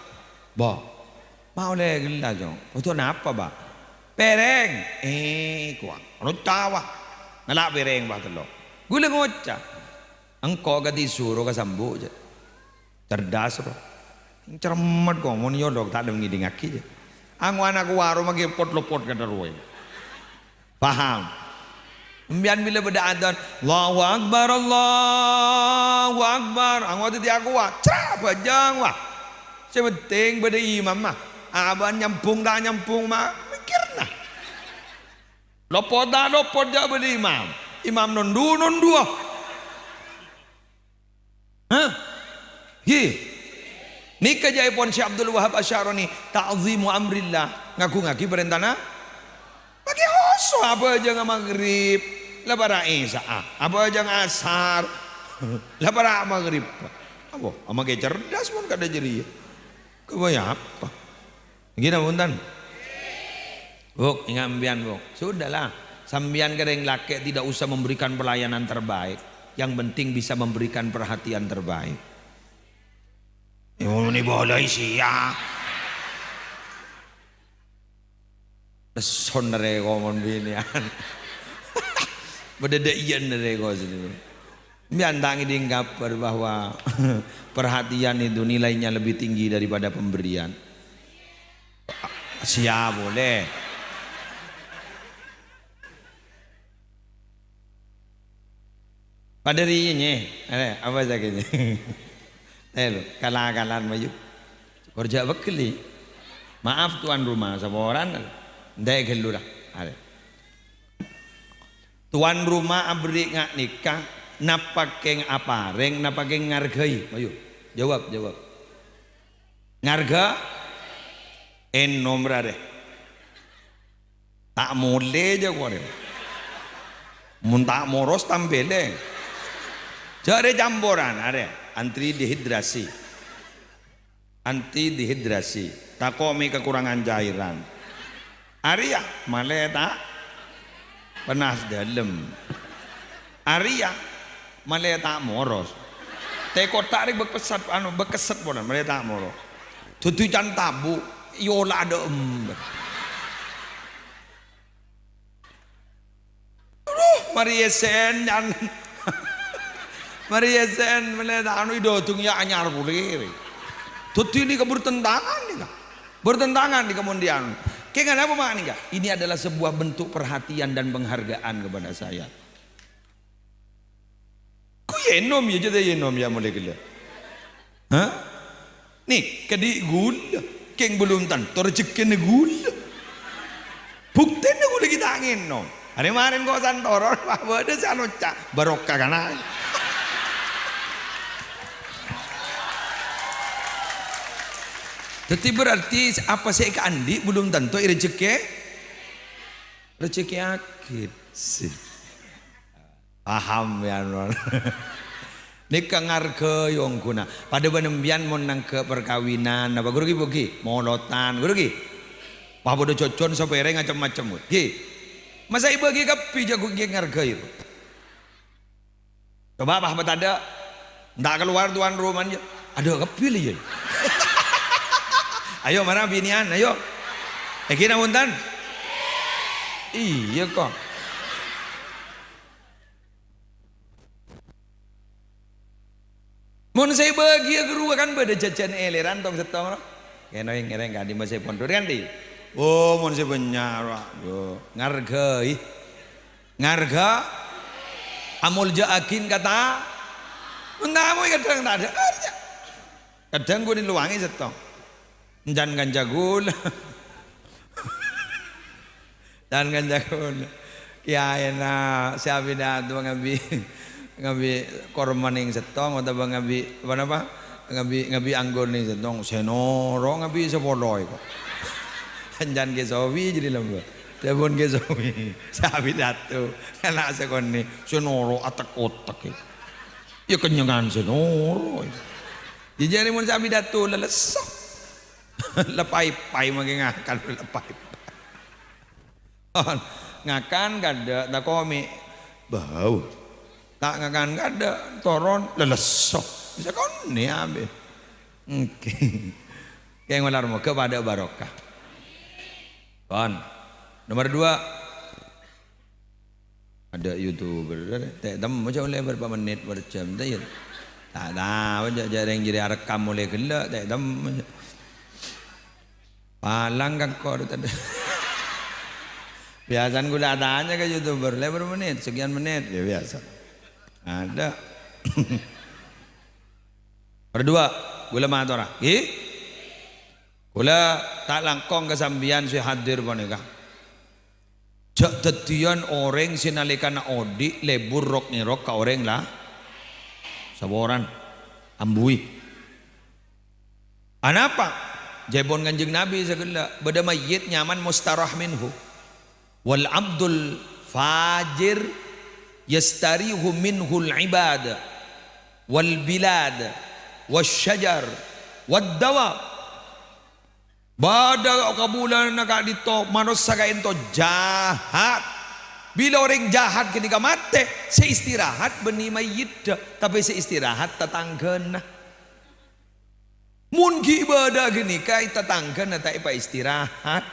Bo. Ma' ollè gellas, Cong. Kodhu napa, Pak? Pèrèng. Eh, kowa. Anu cawa. Ngala' pèrèng, Pak, tello'. Ghulâ ngoca'. Engko' kadhi soro ka sambu', jâ. Cerdas, ro. Cermet, ko', mon yolok ta' lem ngèdingngaghi, jâ. Ango'an aku warung, maghi pot-lopot ka terro, ya. Paham? Sampèyan bilâ bâdâ adzan, "Allahu Akbar, Allahu Akbar." Ango'an dhâddhi akowa, cra', bhâjâng, wah. Sè pentèng bâdâ imam, mah. Abâ'na nyambhung ta' nyambhung, mah, mèkkèrna. Lopot ta' lopot, jâ' bâdâ imam. Imam nondu-, nonduwâ. Hah? Ghi. Nèka jâèpon Syekh Abdul Wahab Asy-Sya'rani, ta'zimu amrillah, ngagungngaghi parèntana. Maghi oso abhâjângnga maghrib, la para' isya'a, abhâjâng asar, la para' maghrib. Apa? Maghi cerdas mon kadhâ' jârèya. Kabâjâ apa? Ghi, napa bhunten? Buk, enga' sampèyan, Buk. Sudahlah, sampèyan ka rèng lakè' tidak usah memberikan pelayanan terbaik. Yang penting bisa memberikan perhatian terbaik. Èmonè bâlâi siya. Lesson rè ko' mon binèyan. Bâdâ dâ' iyâ rè ko' sini. Sampèyan ta' ngèding kabhâr bahwa perhatian itu nilainya lebih tinggi daripada pemberian. Siap, boleh. Padâ rèya, nyè. Arè, apa sakènè? Eh, lo, kala-kalan, mayu. Korja' bekkèl, è. Maaf, tuan rumah, saporana. Ndâ' ghâllu, ra. Arè. Tuan rumah aberri' nga' nèka, napa kèng aparèng, napa kèng ngargai? Ayo, jawab, jawab. Ngarga? Ènom, ra, rè. Ta' molè, jâ' korè. Mon ta' moros, tambeleng. Jâ' rè camporan, arè. Anti dehidrasi. Anti dehidrasi, tako' mè' kakorangan cairan. Arèya, malè ta' panas dâlem. Arèya, malè ta' moros. Tè kotta' rè bâk pesat, anu, bâk kesset polana, malè ta' moros. Dudu can tabu', èyola' dâ' ember. Aduh, marè èsèn, can. Marè èsèn, malè ta' anu, èdodung yâ anyar polè, rè. Dâddhi nèka bertentangan nèka. Bertentangan nèka mon dhi-anu. Kèng anapa ma' nèka? Ini adalah sebuah bentuk perhatian dan penghargaan kepada saya. Ku yâ ènom yâ, jâ' ta' yâ ènom yâ, molè ghellâ'. Hah? Nèka dhi' ghulâ, kèng bellum tanto rejekkèna ghulâ. Buktèna ghulâ ghi' ta' ngènom. Arè marèn ko' santoron, bâdâ sè anocca', barokah kana'. Dhâddhi berarti apa sè èkaandi' belum tentu rejekkè, rejekkè agit. Sih. Paham ya, non? Nèka ngarghâi ongghuna. Padâ bân empiyan mon nangghâ' parkabinan, apa ghuru ghi, Bu, ghi? Molotan, ghuru ghi? Wah, padâ jojon sapèrèng macem-macem, ghi? Masa èbâghi kabbhi jhâ' ghi ngarghâi, Bu? Coba, bah, patadâ'. Enta' kalowar tuan rumana, yâ. Adâ' kabbhi, lè, yâ. Ayo, mara binèyan, ayo. Èngghi, namontan? Iyâ, kok. Mon sè bâgiyâ ghâruwa kan bâdâ jhâjhân èlèran tong-settong, ro? Kènè' ngèrèng ka'dimma sè pondhut kan, Di? Oh, mon sè bânnya', ro. Yo, ngarghâi. Ngarghâ. Amoljâ'aghi kata. Mon tamoy kadhâng ta' adâ'. Kadhâng ghun èlowangè settong. Èncan kanca ghulâ. Èncan kanca ghulâ. Kèyaèna sè apidato ngabi', ngabi' korma nèng settong otabâ ngabi', apa napa? Ngabi', ngabi' anggur nèng settong. Sè noro' ngabi' sapolo èko. Èncan Kè Sowi jârèya lambâ'. Dhâbuna Kè Sowi. Sè apidato. Ana' sakonè'. Sè noro' atek-otek. Yâ kennengngan sè noro'. Jâ jârèya mon sè apidato lalesso. Lepai-pai mangkè ngakan, lepai-pai. Ngakan kadâ' tako' mè' bâu. Ta' ngakan kadâ' toron lalesso. Bisa konè abit. Oke. Kèng olar moghâ padâ barokah. Pon. Nomor dua. Adâ' YouTuber, ta' temmo jhâ' ollè bârâmpa mennit, bârâmpa jhâm, ta' iyâ. Ta' tao, jhâ', jhâ' rèng jârèya arekkam ollè ghellâ', ta' temmo jhâ'. Palang ka engko' rè tadâ'. Biyasana ghulâ atanya ka YouTuber, "Lè bârâmpa mennit?" "Sekian menit." Yâ biyasa. Adâ'. Nomor dua, ghulâ matora. Ghi? Ghulâ ta' langkong ka sampèyan sè hadir panèka. Jhâ' dhâddhiyân orèng sè nalèkana odi' lebur rok-ngèrok ka orèng la-, saporana, ambuwi. Anapa? Ca'èpon Kanjeng Nabi saghellâ', bâdâ mayyit nyaman mustarah minhu. "Wal abdul fajir yastarihu minhul ibad, wal bilad, wasyajar, wad dawab." Bâdâ kabulâna ka'dinto manossa ka'dinto jahat. Bilâ orèng jahat ghânèka matè, sè istirahat bânnè mayyiddhâ, tapè sè istirahat tatangghâna. Mon ghi' bâdâ ghânèka, tatangghâna ta' èpaistirahat.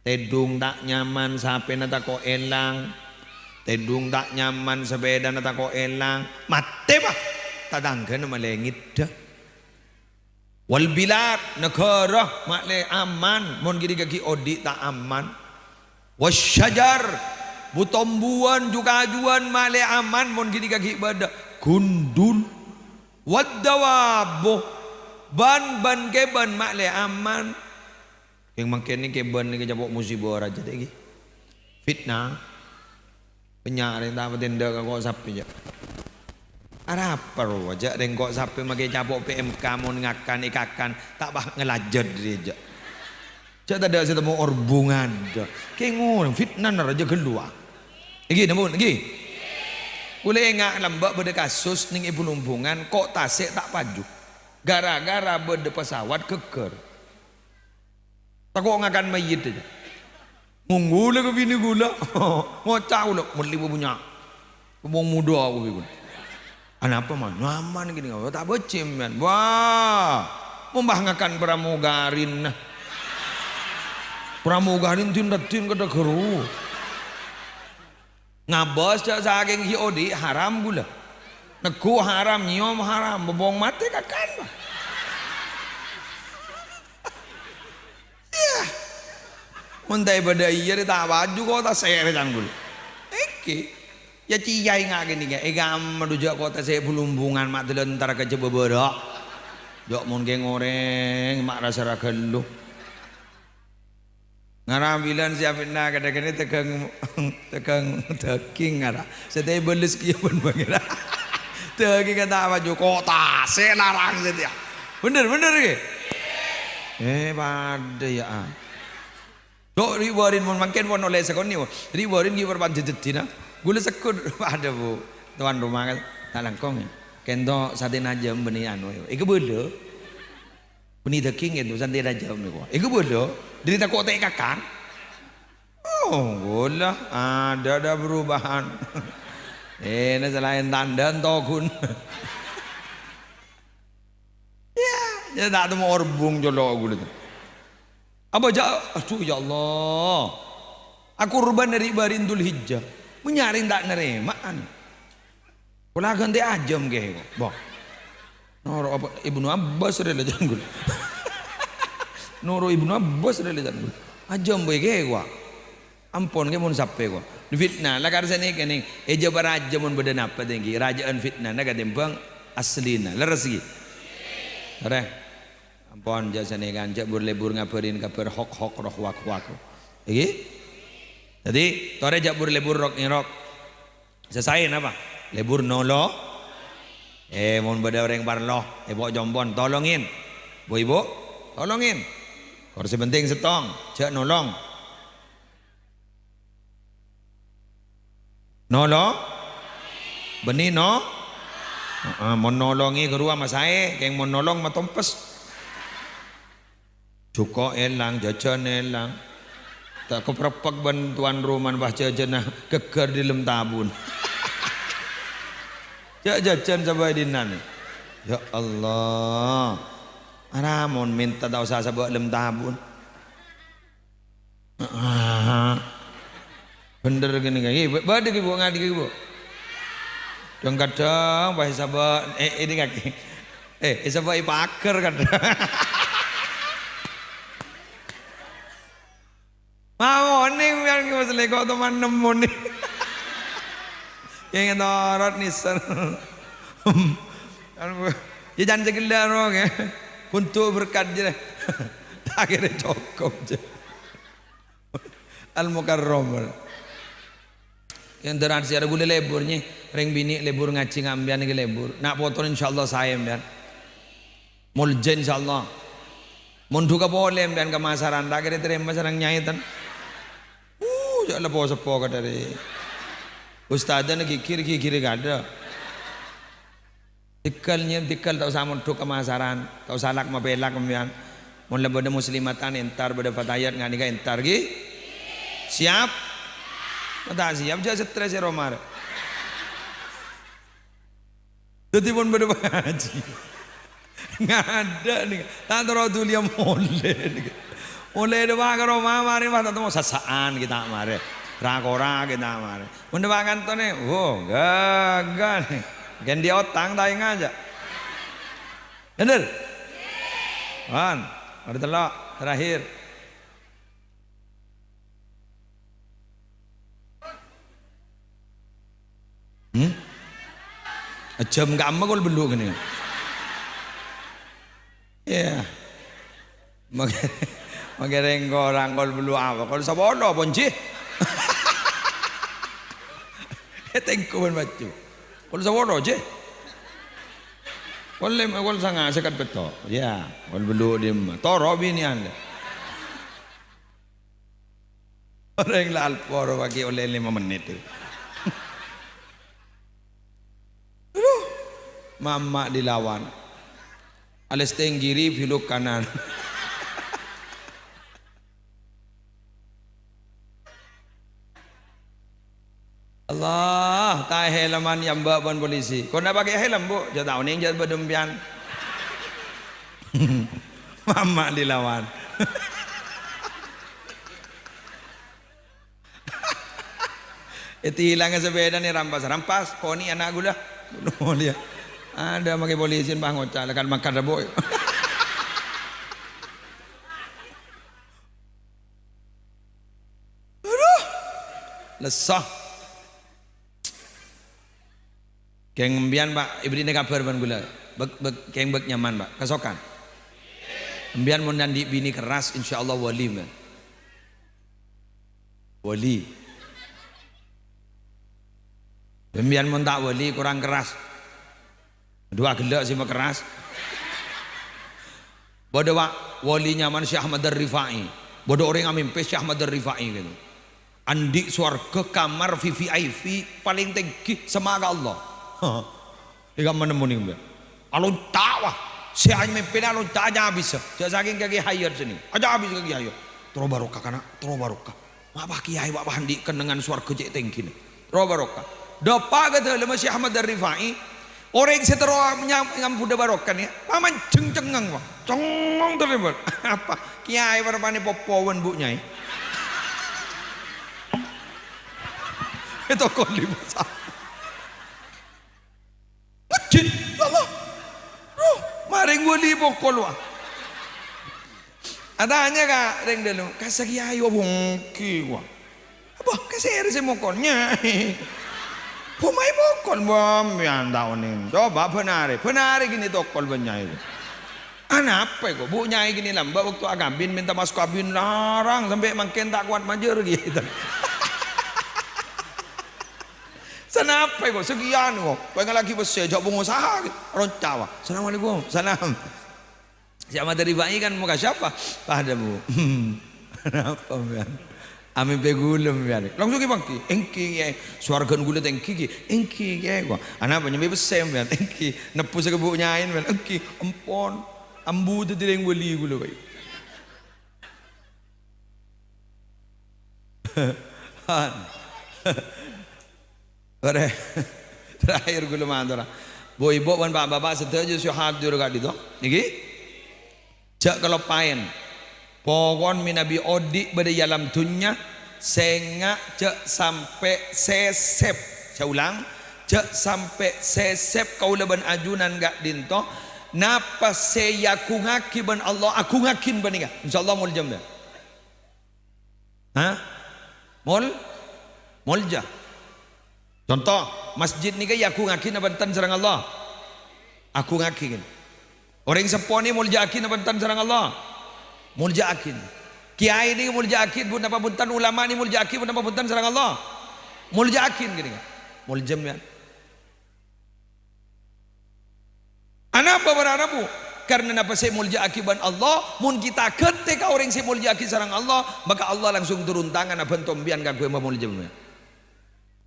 Tèdung ta' nyaman, sapèna tako' èlang. Tèdung ta' nyaman, sapèdana tako' èlang. Matè, bâ. Tatangghâna malè ngeddhâ. Wal bilad, naghârâ, ma'lè aman, mon ghânèka ghi' odi' ta' aman. Wasyajar, bu-tombuwân, ju-kajuwân, ma'lè aman, mon ghânèka ghi' bâdâ. Gundul. Wad dawab, bân-bân kèbân, ma'lè aman. Kèng mangkèn nèka kèbân nèka capo' musibâ rajâ ta' ghi. Fitnah. Bânnya' orèng ta' patèndhâ ka ko' sapè, jâ'. Arapa rowa, jâ', rèng ko' sapè makè capo' P M K mon ngakan èkakan, ta' pas ngalajât rèya, jâ'. Jâ' tadâ' sè temmo orbungan, jâ'. Kèng orèng fitnah rajâ ghâllu, ah. Èngghi, napa, èngghi? Kaulâ enga' lambâ' bâdâ kasus nèng è Bulumbungan, ko' tasè' ta' paju. Gara-gara bâdâ pesawat ghâggâr. Tako' ngakan mayyit jâ. Mongghu la ka binè kaulâ. Ngoca' kaulâ, "Mellè bâ bânnya'. Wong modâ aku bi' kaulâ." "Anapa, Man? Nyaman gini, ta' bâjhi, Man." "Wah, mombah ngakan pramogarin, nah." Pramogarin din-raddin kadâ ghâru. Ngabâs jâ' sakèng ghi' odi' haram ghulâ. Neggu' haram, nyèyom haram, bâbâng matè kakan, bâ. Iyâ. Mon ta' èbâdâ iyâ rè ta' paju ko' tasè' rè can ghulâ. Èngghi. Yâ cèyaè nga' ghânèka, è kamma dhu jâ' ko' tasè' Bulumbungan ma' dâlâ entar ka Jhâbâ Bârâ'. Jâ' mon kèng orèng ma' ra-sara ghâllu. Ngara bilân sè afitnah kadhâng-kadhâng tèghâng, tèghâng dhâghing ngara. Sè ta' èbâles kèya bân bângèra. Dhâghing ta' paju ko' tasè' larang sè tèya. Bhender, bhender ghi? Eh, padâ, yâ, ah. Dok, ri' bârin mon mangkèn pon ollè sakonè', Bu. Ri' bârin ghi' parpandhâ dhâddhina. Ghulâ segghut, padâ, Bu. Tuan rumah kan, ta' langkong, yâ. Kento satèna ajâm bânnè anu, yâ. Èkabâlâ. Bânnè dhâging kento satèna ajâm, yâ. Èkabâlâ. Dâri tako' ta' èkakang. Oh, ghulâ. Adâ', adâ' perubahan. Ènna salaèn tandhâ, ènto ghun. Yâ, yâ, ta' temmo orbung colo' ghulâ. Apa jâ', adhu, ya Allah. Akorbhân ri' bârin Dzulhijjah. Mon nyarèng ta' narèma'an. Pola ghântè ajâm kèya, kok. Boh. Noro' apa? Ibnu Abbas rè la jâ' ghulâ. Noro' Ibnu Abbas rè la jâ' ghulâ. Ajâm bhâi kèya, kok. Ampon, ghi, mon sampè', kok. Fitnah, la kar sanèka, nèng. È jâ' parajâ mon bâdâ napa, tèngghi. Rajâ'ân fitnana katèmbhâng asllina. Lerres, ghi? Torè. Ampon, jâ' sanèka, jâ' bur-lebur ngabârin kabhâr hok-hok, roh wak-wak. Èngghi? Dhâddhi, torè jâ' bur-lebur rok-ngerok. Sè saè napa? Lebur nolo. Eh, mon bâdâ orèng parlo, èpo' compon, tolongin. Bu-ibu, tolongin. Kor sè penting sèttong, jâ' nolong. Nolo? Bânnè no? Heeh, mon nolongè ghâruwa masaè, kèng mon nolong matompes. Jhuko' èlang, jhâjhân èlang. Ta' kapreppek bân tuan rumana, pas jhâjhânna ghâgghâr dâlem tabun. Jâ' jhâjhân sabâ' è dinna'. Ya Allah. Ara mon mènta ta' osa sabâ' dâlem tabun. Ah. Bhender kènè', ghi. Bâ-, bâdâ, ghi, Bu, ngadhi, ghi, Bu. Dhâng-kadhâng, pas èsabâ', eh, ini kaki. Eh, èsabâ' è paghâr, kadhâng. Mamonè, sampèyan, ghi, Mas Leko, teman nemmonè. Kèng torot nèser. Kan, Bu, yâ, can saghellâ', ro, ghi. Untuk berkat, jâ. Ta' kèra cokop, jâ. Al-Mukarram. Kèng dârân sè arè ghulâ lebur, nyè. Rèng binè' lebur ngajhi, nga' sampèyan ghi lebur. Na' potona insyaallah saè sampèyan. Molja insyaallah. Mon dhu ka polè sampèyan ka masaran, ta' kèra tarèma sareng nyaètan. Uh, jâ' la po-seppo kadhâri. Ustadzana ghighir, ghighirè kadhâ. Tèghâl, nyè, tèghâl, ta' osa mondhuk ka masaran, ta' osa lak-mapèlak sampèyan. Mon la bâdâ muslimatan, entar, bâdâ fatayat, nga' nèka entar, ghi? Siap? Mon ta' siap, jâ' stres è roma rè. Dhâddhi mon bâdâ pangajhi. Ngadâ' nèka, ta' terro dhuliyâ molè nèka. Molè dâpa' ka roma, marè pas ta' temmo sassa'an ghi ta' marè. Ra-kora ghi ta' marè. Mon dâpa' kantorè, wo, ghâghâ nè. Ghân dâ' otang ta' enga' jâ'. Bhender? Wan, marè tello', terakhir. Hmm? Jhâm ka'emma kol bellu' kènè'. Iyâ. Mangkè, mangkè rèng korang kol bellu' apa? Kol sapolo, pon, jhi. Ètèngko bân bâccu. Kol sapolo, jhi. Kol lèma, kol sanga, sèket pètto'. Iyâ, kol bellu' dimma. Toro' binè'an. Orèng la alpor paghi' ollè lèma mennit. Aduh, mamma' dilawan. Alis tenggiri, biluk kanan. Allah, ta' èhèleman yâ mbak bân polisi. Kok na' pakè helm, Bu? Jâ' ta' onèng jâ' bâdâ sampèyan. Mamma' dilawan. Ètilangè sapèdana, rampas-rampas, konè' ana' ghulâ. Molèya. Adâ' makè polisi pas ngoca', "Lekan makan rebo." Aduh. Lesso. Kèng sampèyan, Pak, èberri'na kabhâr bân ghulâ. Bâk, bâk, kèng bâk nyaman, Pak. Kasokan. Sampèyan mon andi' binè kerras, insyaallah wali, man. Wali. Sampèyan mon ta' wali, korang kerras. Dua ghellâ' sè makerras. Bâdâ, Pak, wali nyamana Syekh Ahmad Ar-Rifa'i. Bâdâ orèng amèmpè Syekh Ahmad Ar-Rifa'i, gitu. Andi' sowarghâ kamar V V I P palèng tèngghi, sèmma ka Allah. È kamma nemmo nèng, Mbak? Alonca', wah. Sè amèmpèna alonca' ajâ abis. Jâ' sakèng kakè hayat sènè. Ajâ abis kakè hayat. Terro barokah, kana'. Terro barokah. Ma' pas kèyaè, Pak, pas andi' kennengngan sowarghâ cè' tèngghina. Terro barokah. Dâpa' ka dâlemma Syekh Ahmad Ar-Rifa'i, orèng sè terro nyam-, nyambhudhâ barokah nèka, pamanjheng cengngeng, Pak. Cengngeng terro, Pak. Apa? Kèyaè parappa'na èpopo bân Bu' Nyaè. È toko di pasar. Ngejjit, ya Allah. Duh, marèng wali pokol, wah. Atanya ka rèng dâlemma, "Ka sè kèyaè wa bungki, wa?" "Apa? Ka sèra sè mokol?" "Nyaè." "Bhumai mokol, bâ'na ta' onèng. Coba bân arè, bân arè kènè tokol bân nyaè." "Anapa kok, Bu', nyaè kènè lambâ' bâkto akabin mènta mas kabin larang, sampè' mangkèn ta' kowat majâr," gitu. Sanapa kok, sakèyan kok. Pèngallaghi pèssè, jhâ' pangosaha, gitu. Roncawa. "Assalamualaikum." "Salam." Sè Ahmad Ar-Rifa'i kan mukasyafah. "Padâ, Bu'." "Napa, sampèyan?" "Amèmpè ghulâ, sampèyan." "Langsung èpangghi." "Èngghi, Kèyaè." "Sowarghâna ghulâ tèngghi, ghi?" "Èngghi, Kèyaè." "Kok anapa, nyambi pèssè, sampèyan?" "Èngghi." "Nebbhusâ ka Bu' Nyaè, sampèyan?" "Èngghi." "Empon. Ambu dhâddhi rèng wali ghulâ, bhâi." Ore, terakhir ghulâ matora. Bu', èbhu bân pa'-bapa' sadhâjâ sè hadir ka'dinto nèka, jhâ' kaloppaèn. Pokon mènabi odi' bâdâ è alam dhunnya, sènga' jhâ' sampè' sèsèp. Sè ulang, jhâ' sampè' sèsèp kaulâ bân ajunan ka'dinto. Napa sè èagungngaghi bân Allah, agungngaghi panèka. Insyaallah molja, sampèyan. Ha? Mol-, molja. Conto, masjid nèka èagungngaghi napa bhunten sareng Allah? Agungngaghi, kan? Orèng seppo nèka èmolja'aghi napa bhunten sareng Allah? Molja'aghi. Kèyaè nèka èmolja'aghi bu-, napa bhunten, ulama nèka èmolja'aghi napa bhunten sareng Allah? Molja'aghi, kan, nèka. Molja, kan? Anapa para rabu? Karna napa sè èmolja'aghi bân Allah, mon kita ghântè ka orèng sè èmolja'aghi sareng Allah, maka Allah langsung turun tangan abhânto sampèyan kaangghuy mamolja.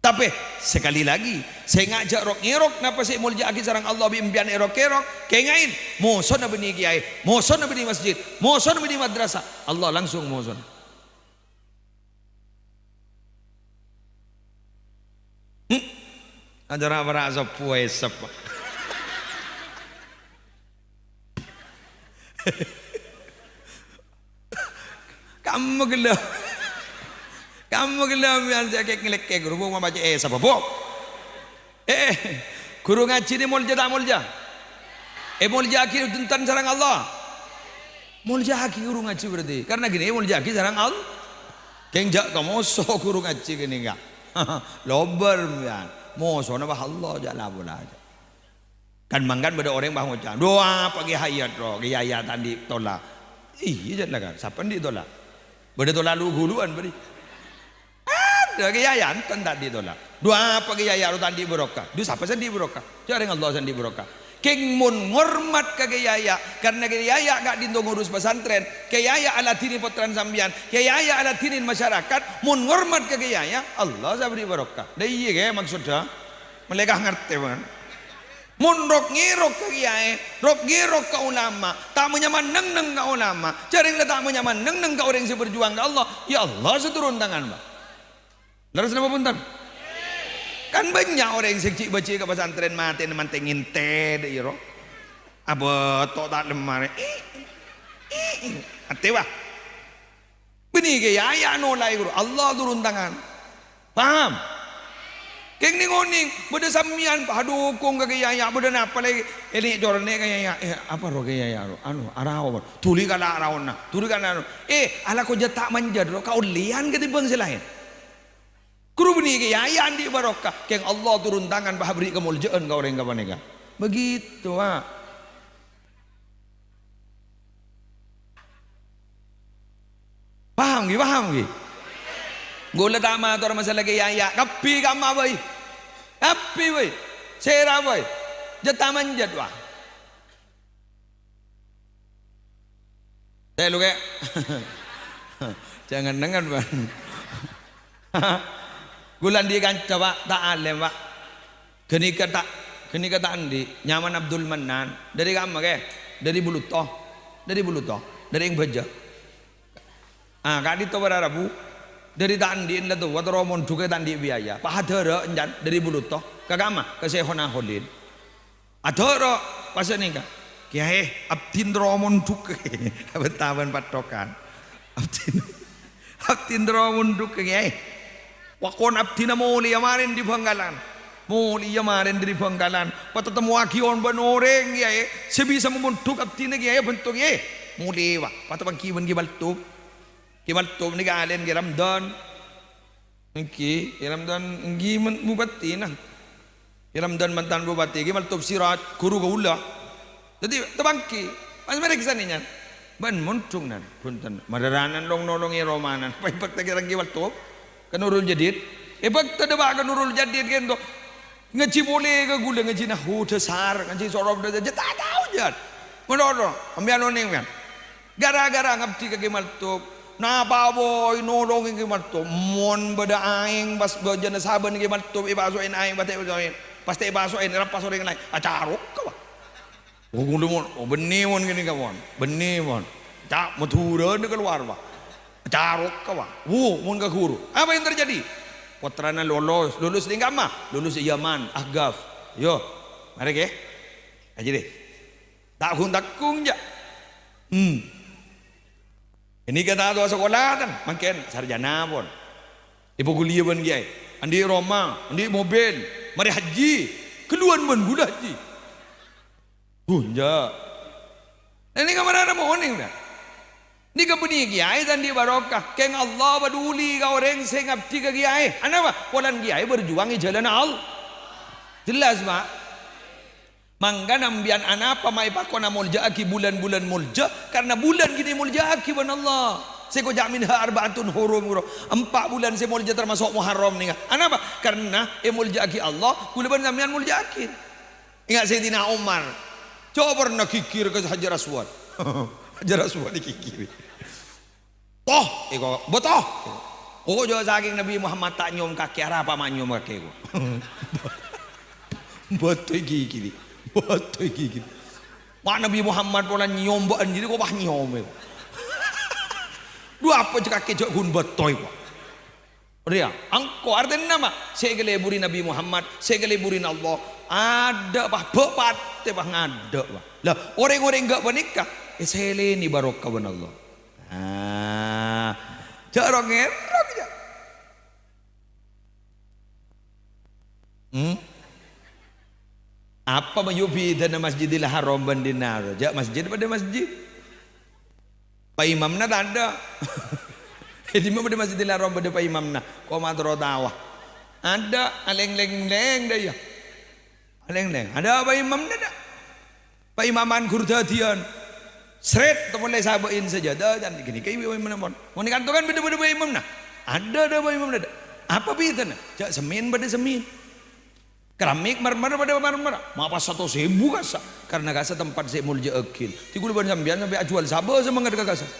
Tapè, sekali lagi, sènga' jhâ' rok-ngèrok napa sè èmolja'aghi sareng Allah bi' sampèyan èrok-kèrok, kèngaè, mosona bânnè kèyaè, mosona bânnè masjid, mosona bânnè madrasah, Allah langsung mosona. Hmm. Acara para' sobbhu èsèp. Kamma ghellâ'. Kamma ghellâ' sampèyan sè kèk-ngèlèkkè ghuru, bu, maca èsèp, bu. Eh, ghuru ngajhi nèka molja ta' molja? Èmolja'aghi bhunten sareng Allah. Molja'aghi ghuru ngajhi berarti. Karna ghi nèka èmolja'aghi sareng Allah. Kèng jhâ' kamoso ghuru ngajhi ghânèka. Lobâr, sampèyan. Mosona bâ Allah, jhâ' la-pola jhâ'. Kan mangkana bâdâ orèng bâ ngoca', "Dhu, apa Kè Hayat, ro? Kè Yahya ta' andi' tola'." Iyâ, jhâ' la kan. Sapa andi' tola'? Bâdâ tola' lu-ghuluwân bâdâ. Adâ, Kè Yahya enten ta' andi' tola'. Dhu, apa Kè Yahya ro ta' andi' barokah? Dhu, sapa sè andi' barokah? Jhâ' rèng Allah sè andi' barokah. Kèng mon ngormat ka Kè Yahya, karna Kè Yahya ka'dinto ngurus pesantren, Kè Yahya aladhinè pottrana sampèyan, Kè Yahya aladhinè masyarakat, mon ngormat ka Kè Yahya, Allah sè aberri' barokah. Dâ' iyâ, Kè, maksodda? Malaèkat ngartè, bân. Mon rok-ngèrok ka kèyaè, rok-ngèrok ka ulama, ta' manyama neng-neng ka ulama, jhâ' rèng la ta' manyama neng-neng ka orèng sè berjuang ka Allah, ya Allah sè turun tangan, Pak. Lerres napa bhunten? Kan bânnya' orèng sè ghi' bâjhi ka pesantren matèna mantè ngèntè dâ' iyâ, ro. Abâto' ta' lemma rè. Ih, ih, ih. Matè, Pak. Bânnè Kè Yahya nola'è ghuru, Allah turun tangan. Paham? Kèng nèng-onèng, bâdâ sampèyan, adukung ka Kè Yahya, bâdâ napa la, ènè' cornè' Kè Yahya, eh, apa ro Kè Yahya ro? Anu, arao, dhuli kala araona, dhuli kala anu. Eh, alako jhâ' ta' manjât ro, kaollèyan katèmbhâng sè laèn. Ghuru bânnè Kè Yahya andi' barokah, kèng Allah turun tangan, pas aberri' kamoljâ'ân ka orèng ghâpanèka. Begitu, Pak. Paham, ghi? Paham, ghi? Ghulâ ta' mator masalah Kè Yahya, kabbhi kamma bhâi. Kabbhi bhâi. Sèra bhâi. Jhâ' ta' manjât, wah. Eh, lu, Kè. Jangan dengan, Bang. Ghulâ andi' kanca, Pa', ta' alèm, Pa'. Ghânèka ta', ghânèka ta' andi'. Nyamana Abdul Mannan. Dâri kamma, Kè? Dâri Buluto. Dâri Buluto. Dâri Eng Bâjâ. Ah, ka'dinto para rabu. Dâri ta' andi'na la towa, terro mondhugghâ ta' andi' biaya. Pas adhârâ, èncan, dâri Buluto. Ka kamma? Ka Syaikhona Kholil. Adhârâ, pas nèka. "Kèyaè, abdhina terro mondhugghâ." Abâ' tabân patthokan. "Abdhina, abdhina terro mondhugghâ, Kèyaè." Wâ, kon abdhina molèya marèn dâri Bhângkalan. Molèya marèn dâri Bhângkalan. Patatemmoaghi bân orèng, Kèyaè. Sè bisa mamondhuk abdhina, Kèyaè, bhânto, Kèyaè. Molè, wâ. Pateppangghi bân Kè Maltop. Kè Maltop nèka alèna Kè Ramdan. Èngghi, Kè Ramdan èngghi men-, bupatèna. Kè Ramdan mantan bupatè, Kè Maltop Siraj, ghuru kaulâ. Dâddhi, tapanggi, pas marèksanè, nyan. Bân mondhuk, nan, bhunten. Mararanan long-nolongè romanan. Pas èbhâkta ka Kè Maltop, ka Nurul Jadid. Èbhâkta dâpa' ka Nurul Jadid, ghânto. Ngajhi polè ka ghulâ, ngajhi nahu dhâsar, ngajhi sorof dhâsar, jhâ' ta' tao, jhât. Mon ora, sampèyan onèng, sampèyan. Ghârâ-ghârâ ngabdi ka Kè Maltop. Napa bhâi nolongè Kè Maltop? Mon bâdâ aèng pas bâjâna sabân Kè Maltop èpaso'èn aèng, pas ta' èpaso'èn, pas ta' èpaso'èn, èrampas orèng laèn. Acarokka, wâ. Oh, ghulâ, mon. Oh, bânnè, mon, ghânèka, mon. Bânnè, mon. Ca-, Madhurâna kalowar, wâ. Acarokka, wâ. Wo, mon ka ghuru. Apa yang terjadi? Pottrana lolos. Lolos dâri kamma? Lolos Yaman, Ahqaf. Yo, marè, Kè. Ajhi, deh. Ta' ghun-tagghung, jhâ'. Hmm. Ghânèka ta' towa sakola, tan? Mangkèn sarjana, pon. Èpaghuliyâ bân kèyaè. Andi' roma, andi' mobil. Marè hajji. Ghâlluwân bân ghulâ hajji. Ghun, jhâ'. Nah, nèka marana monèng, nah. Nèka bânnè kèyaè ta' andi' barokah. Kèng Allah paduli ka orèng sè ngabdi ka kèyaè. Anapa? Polana kèyaè berjuang è jhâlânna Allah. Jelas, Pa'? Mangkana sampèyan anapa ma' èpakona molja'aghi bulân-bulân molja? Karna bulân ghânèka èmolja'aghi bân Allah. Sè èkoca' minha arba'atun hurum, ghuru. Empa' bulân sè molja tamaso' Muharram nèka. Anapa? Karna èmolja'aghi Allah, ghulâ bân sampèyan molja'aghi. Enga' Sayyidina Umar. Jhâ' pernah ghighir ka Hajar Aswad. Hajar Aswad èghighiri. Toh, èko, bâto. Oh, jhâ' sakèng Nabi Muhammad ta' nyom kakè, arapa ma' nyom kakè, ko. Bâto èghighiri. Bâto èghighiri. Ma' Nabi Muhammad pola nyom bâ'ân jârèya, ko, pas nyom, ko. Dhu apa jhâ' kakè jhâ' ghun bâto, ko. Rèya, engko' artèna ma'? Sè èkaleburi Nabi Muhammad, sè èkaleburi Allah. Adâ', pas, bâ' patè, pas, ngadâ', pas. Lah, orèng-orèng ghâ' panèka, èsèlènè barokah bân Allah. Ah, jhâ' rong-ngèrong, jhâ'. Hmm? Apa mayu bidhâna Masjidil Haram bân dinna'? Jhâ' masjid padâ masjid. Pa' imamna tadâ'. È dimma bâdâ Masjidil Haram bâdâ pa' imamna? Koma terro tawa. Adâ', alèng-lèng-lèng dâ' iyâ. Alèng-lèng. Adâ' pa' imamna dâ'. Pa' imaman ghur dhâdhiyân. Sret, ta' molè sabâ'in sajâdâ, can ghânèka iyâ pa' imamna, mon. Mon è kanto kan bâdâ-bâdâ pa' imamna. Adâ', adâ' pa' imamna dâ'. Apa bidhâna? Jhâ' sèmèn padâ sèmèn. Keramik, marmer padâ marmer. Ma' pas satos èbu kassa'. Karna kassa' tempat sè èmoljâ'âghi. Dhi ghulâ bân sampèyan sampè' ajhuwâl sabâ semangat ka kassa'.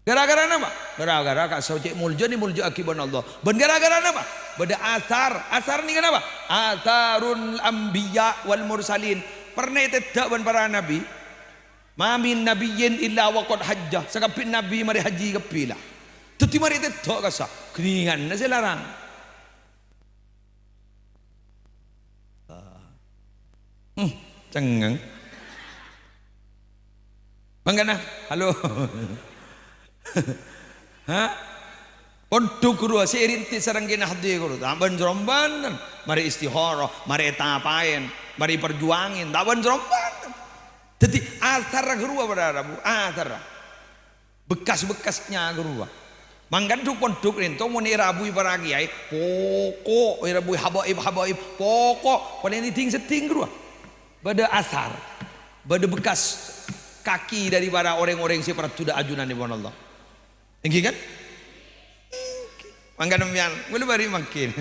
Ghârâ-ghârâ napa? Ghârâ-ghârâ kassa' cè' moljâ nè moljâ'âghi bân Allah. Bân ghârâ-ghârâ napa? Bâdâ asar. Asar nèka napa? Asarul anbiya wal mursalin. Pernah ètèdâ' bân para nabi. "Ma min nabiyyin illa wa qad hajja." Sakabbhi nabi marè hajji kabbhi la. Dâddhi marè ètèdâ' kassa'. Ghâninganna sè larang. Hmm, cengngeng. Mangkana, halo. Ha? Pondhuk ghuru, sè èrintis sareng Kè Nahdi ghuru. Ta' bân-jrombân, kan? Marè istikharah, marè ètapaèn, marè èparjuwangin. Ta' bân-jrombân, kan? Dâddhi, asarra ghuru apa, Ra-, Rabu? Asarra. Bekas-bekasnya ghâruwa. Mangkana dhuk-pondhuk rènto mon èrabui para kèyaè, poko' èrabui habaib-habaib, poko' palèng dhing-seddhing ghâruwa. Bâdâ asar, bâdâ bekas kaki dari para orèng-orèng sè parjhuwâ ajunanèpon Allah. Èngghi kan? Èngghi. Mangkana sampèyan, ghulâ bâri' mangkèn.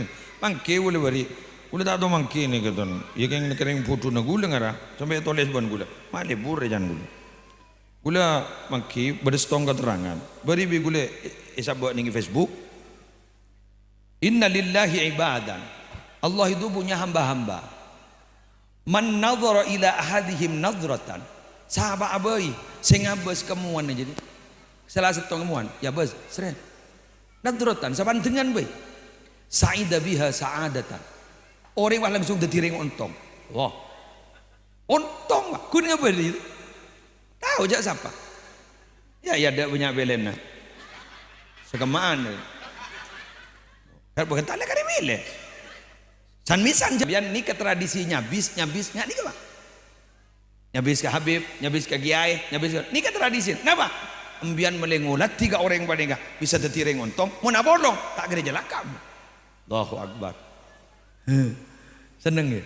Mangkèn ghulâ bâri'. Ghulâ ta' tao mangkèn nèka, ton. Iyâ kèng-, kèrèng bhudhuna ghulâ ngara, sampè' tolès bân ghulâ. Ma' lebur è can ghulâ. Ghulâ mangghi bâdâ sèttong katerrangan. Bâri' bi' ghulâ è-, èsabâ' nèng Facebook. "Inna lillahi ibadan." Allah itu punya hamba-hamba. "Man nadhara ila ahadihim nadhratan." Sapa'a bhâi sè ngabâs ka mowana jârèya. Sala sèttong mowana, èabâs, srè. Nadhratan, sapandhengan bhâi. "Sa'ida biha sa'adatan." Orèng wah langsung dhâddhi rèng ontong. Wah. Ontong, wah. Ghun ngabâli. Tao jâ' sapa? Ya, ya, adâ' bânnya' pèlèna. Sakemma'an. Kan bukan tala kali milih. San-misan, sampèyan nèka tradisi nyabis, nyabis, nga' nèka, Pak. Nyabis ka Habib, nyabis ka Kiai, nyabis ka, nèka tradisi. Napa? Empèyan mèlè ngoladhi ka orèng panèka, bisa dhâddhi rèng ontong, mon apolong, ta' kèra calaka'. Allahu Akbar. Heh. Senneng, ya?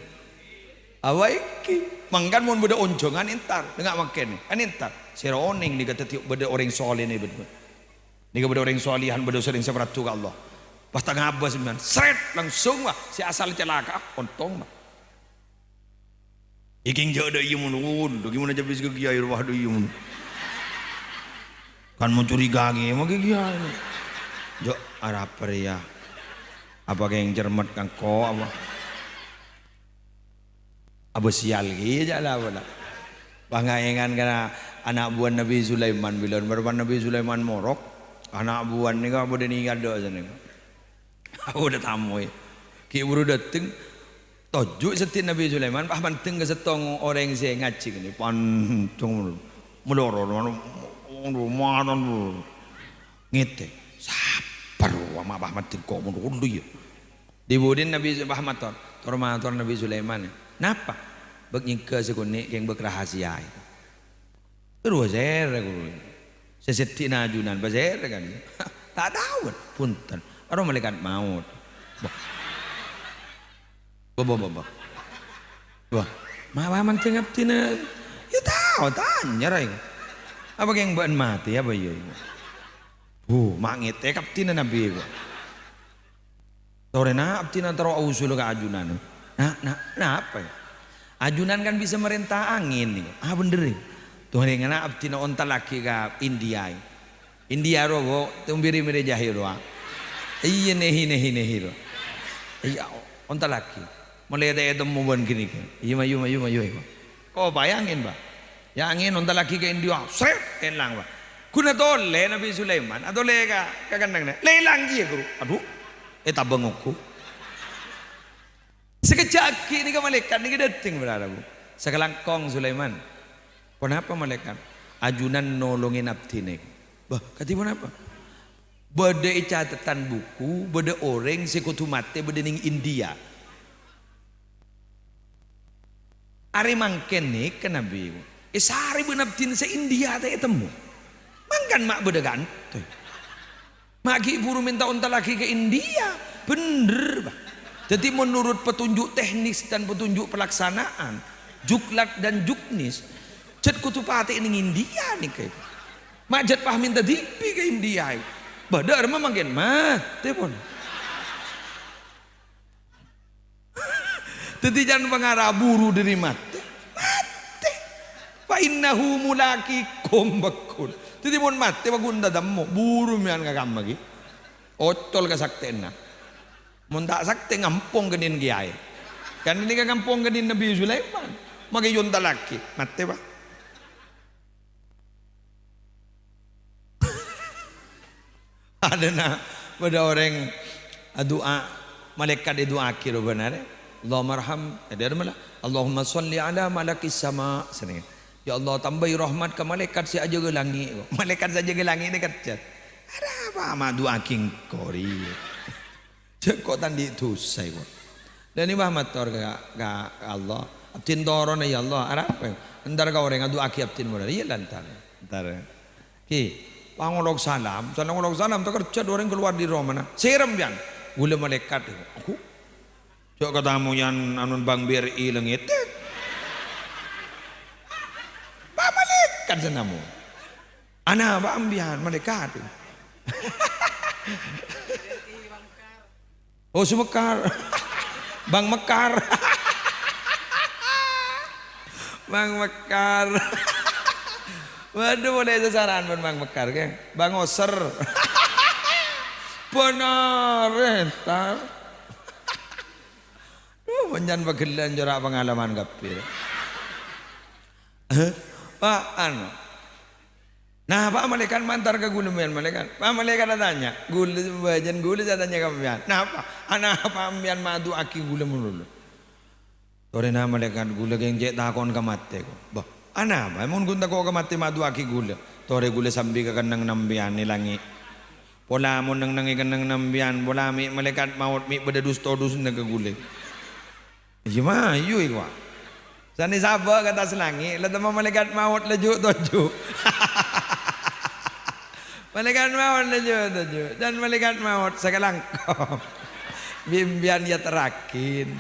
Apa ènggi? Mangkana mon bâdâ onjhângan èntar, dengnga' mangkèn, kan èntar. Sè ronèng nèka dhâddhi bâdâ orèng soleh nèka bâdâ. Nèka bâdâ orèng solihan, bâdâ orèng sè parlo ka Allah. Pas ta' ngabâs sampèyan, srèt, langsung, wah, sè asal calaka', ontong, wah. Èkèng jâ' dâ' iyâ mon, waduh, gimana jâ' bis ka kiai rowa dâ' iyâ mon. Kan mon curiga ghi, ma' ka kiai. Jâ' arapa rèya? Apa kèng cermet ka engko' apa? Apa sial ghi jâ' la, apa la? Pangaèngan kana' ana' buwân Nabi Sulaiman, bilân bârâmpan Nabi Sulaiman morok, ana' buwân nèka bâdâ nèngghâl dâ' sanèka. Aku dâ' tamoy. Ghi' buru dâteng. Toju' seddhi Nabi Sulaiman, pas mandeng ka sèttong orèng sè ngajhi kènè. Pandeng malolo, malolo, malolo. Ngètè. Sabbhâr, wa, ma' pas mandeng ko' malolo, yâ. Dhi-budhina Nabi Su-, pas mator. Tor mator Nabi Sulaiman. Napa? Bâk nyèngghâ sakonè' kèng bâk rahasia. Terros sèrè ghuru. Sè seddhi'na ajunan, bâ sèrè kan. Ta' tao, bân. Bhunten. Aro malaèkat maot. Bâh. Bâh, bâh, bâh, bâh. Bâh. Ma' mandeng abdhina. Yâ tao, tanya, ra. Apa kèng bâ'na matè, apa iyâ? Bu, ma' ngètè ka abdhina Nabi, bu. Torèna abdhina terro ausul ka ajunan. "Na', na', napa, yâ? Ajunan kan bisa marènta angèn, nèko." "Ah, bhender, yâ." Torèna abdhina ontallaghi ka India, yâ. India rowa, bu, tembiri-miri jâhil rowa. Iyâ, nehi, nehi, nehi rowa. Iyâ, ontallaghi. Molaè ta' ètemmo bân ghânèka. Iyâ, mayu, mayu, mayu, mayu. Ko' paè angèn, Pak. Yâ, angèn ontallaghi ka India, srèt, èlang, Pak. Ghun atolè Nabi Sulaiman, atolè ka, ka kennengnga. Lè èlang kèya, ghuru. Adhu, ètabâng ongghu. Sakejjhâ' aghi' nèka malaèkat nèka dâteng, para rabu. Sakalangkong Sulaiman. Ponapa malaèkat? Ajunan nolongè abdhina. Bâh, kadhi ponapa? Bâdâ è catetan buku, bâdâ orèng sè kodhu matè bâdâ nèng India. Arè mangkèn nèka, Nabi, èsarè bân abdhina sè India ta' ètemmo. Mangkana ma' bâdâ kanto. Ma' ghi' buru mènta ontallaghi ka India. Bhender, Pak. Dhâddhi, menurut petunjuk teknis dan petunjuk pelaksanaan, juklak dan juknis, jhât kodhu patè nèng India nèka. Ma' jhât pas mènta dhibi' ka India. Bâdâ arè mangkèn matè pon. Dhâddhi jhân pangara buru dâri matè, matè. "Fa innahu mulaqikum," bâkkun. Dhâddhi mon matè, bâkkun ta' temmo, buru mèyan ka kamma ghi. Ocol ka saktèna. Mon ta' saktè, ngampong kènèng kiyaè. Kan nèka ngampong kènèng Nabi Sulaiman. Makè ontallaghi, matè, Pak. Adâna bâdâ orèng adu'a, malaèkat èdu'aaghi rowa bân arè, "Allahummarham," èdhâ' mala, "Allahumma shalli ala malakis sama," senneng. "Ya Allah, tambâi rahmat ka malaèkat sè ajâgâ langngè'." Malaèkat sè ajâgâ langngè' nèka kerja. Arapa ma' du'aaghi engko' rèya? Jhâ' ko' ta' andi' dhusa, èko. Dhâddhi, bâh, mator ka, ka Allah, "Abdhina torona, ya Allah, arapa? Entar ka orèng adu'aaghi abdhina mola." Iyâ, lantar. Entar. Ki, pangolok salam, salam ngolok salam, takerjhât orèng kalowar dâri romana. Sèrem, piyan. Ghulâ malaèkat. Aku. Jhâ' katamoyan anun Bang B R I lèngèt. Bâh, malaèkat sè namo. Ana, bâh, ambiyan malaèkat. Oh, Sumekar. Bang Mekar. Bang Mekar. Waduh, polè sasara'an bân Mang Mekar, kè. Bang Oser. Bhender, entar. Duh, panjhân paghellan cora' pangalaman kabbhi. Hah? Apaan? Nah, apa malaikat mantar ka ghulâ, mèyan malaikat? Apa malaikat tanya? Ghulâ sè bâjâna, ghulâ sè tanya ka sampèyan. Napa? Anapa sampèyan madu'aaghi ghulâ malolo? Torè, nah, malaikat, ghulâ kèng cè' tako'na ka matè, ko'. Bâh, anapa? Mon ghun tako' ka matè madu'aaghi ghulâ. Torè ghulâ sambi ka kennengnganna sampèyan è langngè'. Pola mon neng-neng è kennengnganna sampèyan, pola mè' malaikat maot mè' bâdâ dus-todusna ka ghulâ. Iyâ, mayu, iyâ, wa. Sanè sabâ' ka attas langngè', la temmo malaikat maot la ju'-toju'. Malaikat maot la ju'-toju'. Dan malaikat maot sakalangkong. Bi' sampèyan èyaterraghi.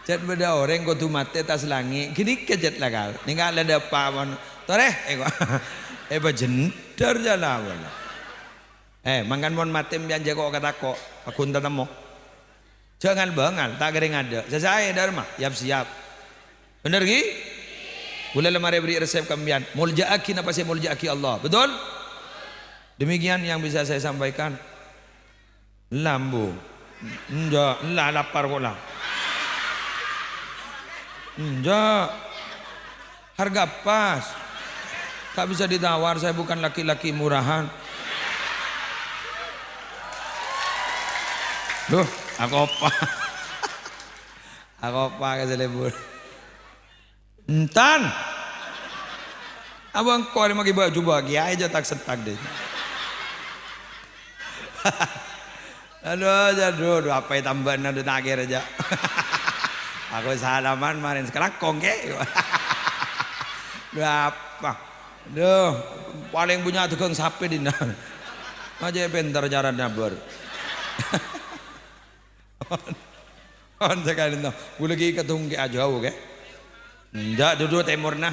Cè' bâdâ orèng kodhu matè attas langngè'. Ghânèka cè' lakar. Nèngghâ' la dâpa' mon. Torè, eh, wa. Eh, pajhendher jâ' la, wa. Eh, mangkana mon matè sampèyan jhâ' ko'-katako', pagghun tatemmo. Jhâ' ngal-bângal, ta' kèra ngadâ'. Sè saè dârma, yap-siyap. Bhender, ghi? Ghulâ la marè bherri' resep ka sampèyan. Molja'aghi napa sè èmolja'aghi Allah. Betul? Demikian yang bisa saya sampaikan. Ella, embu. Enjâ', ella lapar ko' la. Enjâ'. Harga pas. Tak bisa ditawar, saya bukan laki-laki murahan. Duh, akopa. Akopa ka sè lebur. Entan. Abâ' engko' arè maghi bâjâ bâghi aè jâ' tak-settak, dè. Adu, jâ', du, du, apa è tambâna, du, ta' kèra, jâ'. Aku salaman marèn sakalangkong, kè. Du, apa? Du, palèng bânnya' dhâghâng sapè dinna'. Ajâ' pènter cara nabâr. On sakalèyan, to. Ghulâ ghi' kadhung kè ajâu, kè? Enjâ', dudu tèmorna.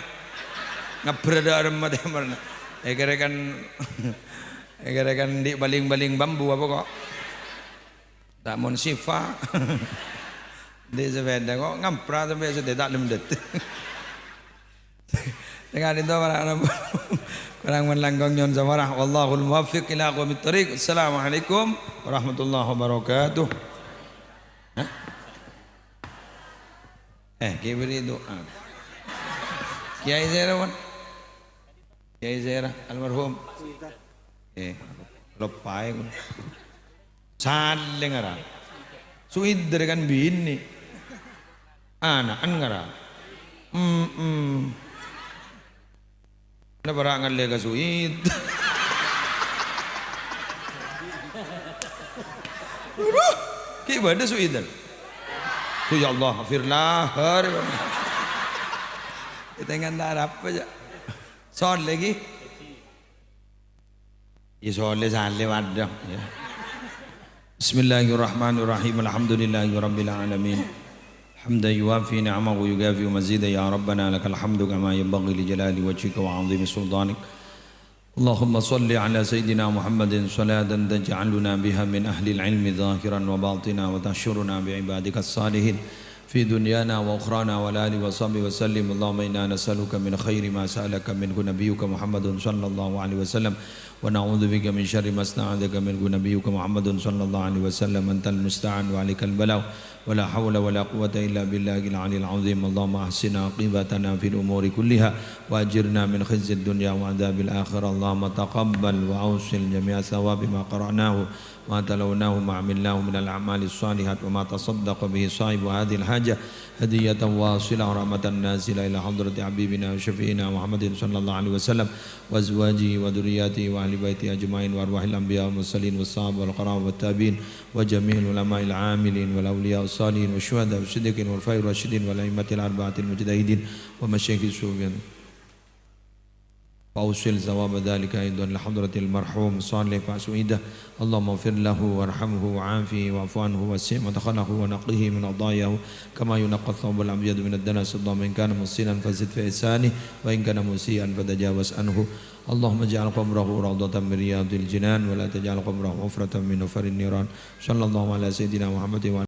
Ngabbher dâ' remma tèmorna. Èkèrè kan, èkèrè kan andi' baling-baling bambu apa, ko'? Ta' mon Sifa. Andi' sepèda, ko', ngampra sampè' sèdhâ ta' lem dâteng. Dengan itu, para, para langkong nyo'on saporah. Wallahul muwaffiq ila aqwamit thariq. Assalamualaikum warahmatullahi wabarakatuh. Hah? Eh, kibri doa. Kiai sèra, pon? Kiai sèra, almarhum. Eh, loppaè, pon. Salè ngara. Suider kan binè. Ana'en ngara. Mm-mm. Napa ra' ngallè ka Suid? Aduh, ghi' bâdâ Suidan. Duh, ya Allah, firlah, hari. Kita ngan tarap aja. Soleh ghi. Ya, soleh, saleh, waduh, ya. Bismillahirrahmanirrahim. Alhamdulillahirabbil alamin. Hamdan yuwafi ni'amahu wa yukafi'u mazida. Ya Rabbana, lakal hamdu kama yanbaghi li jalali wajhika wa 'azimi sultanik. Allahumma shalli ala sayyidina Muhammadin salatan taj'aluna biha min ahlil ilmi zahiran wa batina wa tahsyuruna bi ibadika salihin fi dunyana wa ukhrana wa ala alihi wa sahbihi wa sallim. Allahumma inna nas'aluka min khairi ma sa'alaka minhu nabiyyuka Muhammadun sallallahu alaihi wasallam wa na'udzubika min syarri ma sta'adzaka minhu nabiyyuka Muhammadun sallallahu alaihi wasallam. Antal musta'an wa alaikal balagh. ولا حول ولا قوة إلا بالله العلي العظيم. اللهم أحسن عاقبتنا في الأمور كلها وأجرنا من خزي الدنيا وعذاب الآخرة. اللهم تقبل وأوصل جميع ثواب ما قرأناه وما تلوناه وما عملناه من الأعمال الصالحات وما تصدق به صاحب هذه الحاجة هدية واصلة رحمة نازلة إلى حضرة حبيبنا وشفيعنا محمد صلى الله عليه وسلم وأزواجه وذرياته وأهل بيته أجمعين وأرواح الأنبياء والمرسلين والصحابة والقرابة والتابعين وجميع العلماء العاملين والأولياء الصالحين والشهداء والصديقين والخلفاء الراشدين والأئمة الأربعة المجتهدين ومشايخ الصوفية. وأوصل ثواب ذلك أيضا لحضرة المرحوم صالح فاسويدة. اللهم اغفر له وارحمه وعافه واعف عنه ووسع مدخله ونقه من خطاياه كما ينقى الثوب الأبيض من الدنس. اللهم إن كان محسنا فزد في إحسانه وإن كان مسيئا فتجاوز عنه. اللهم اجعل قبره روضة من رياض الجنان ولا تجعل قبره حفرة من حفر النيران. صلى الله على سيدنا محمد وعلى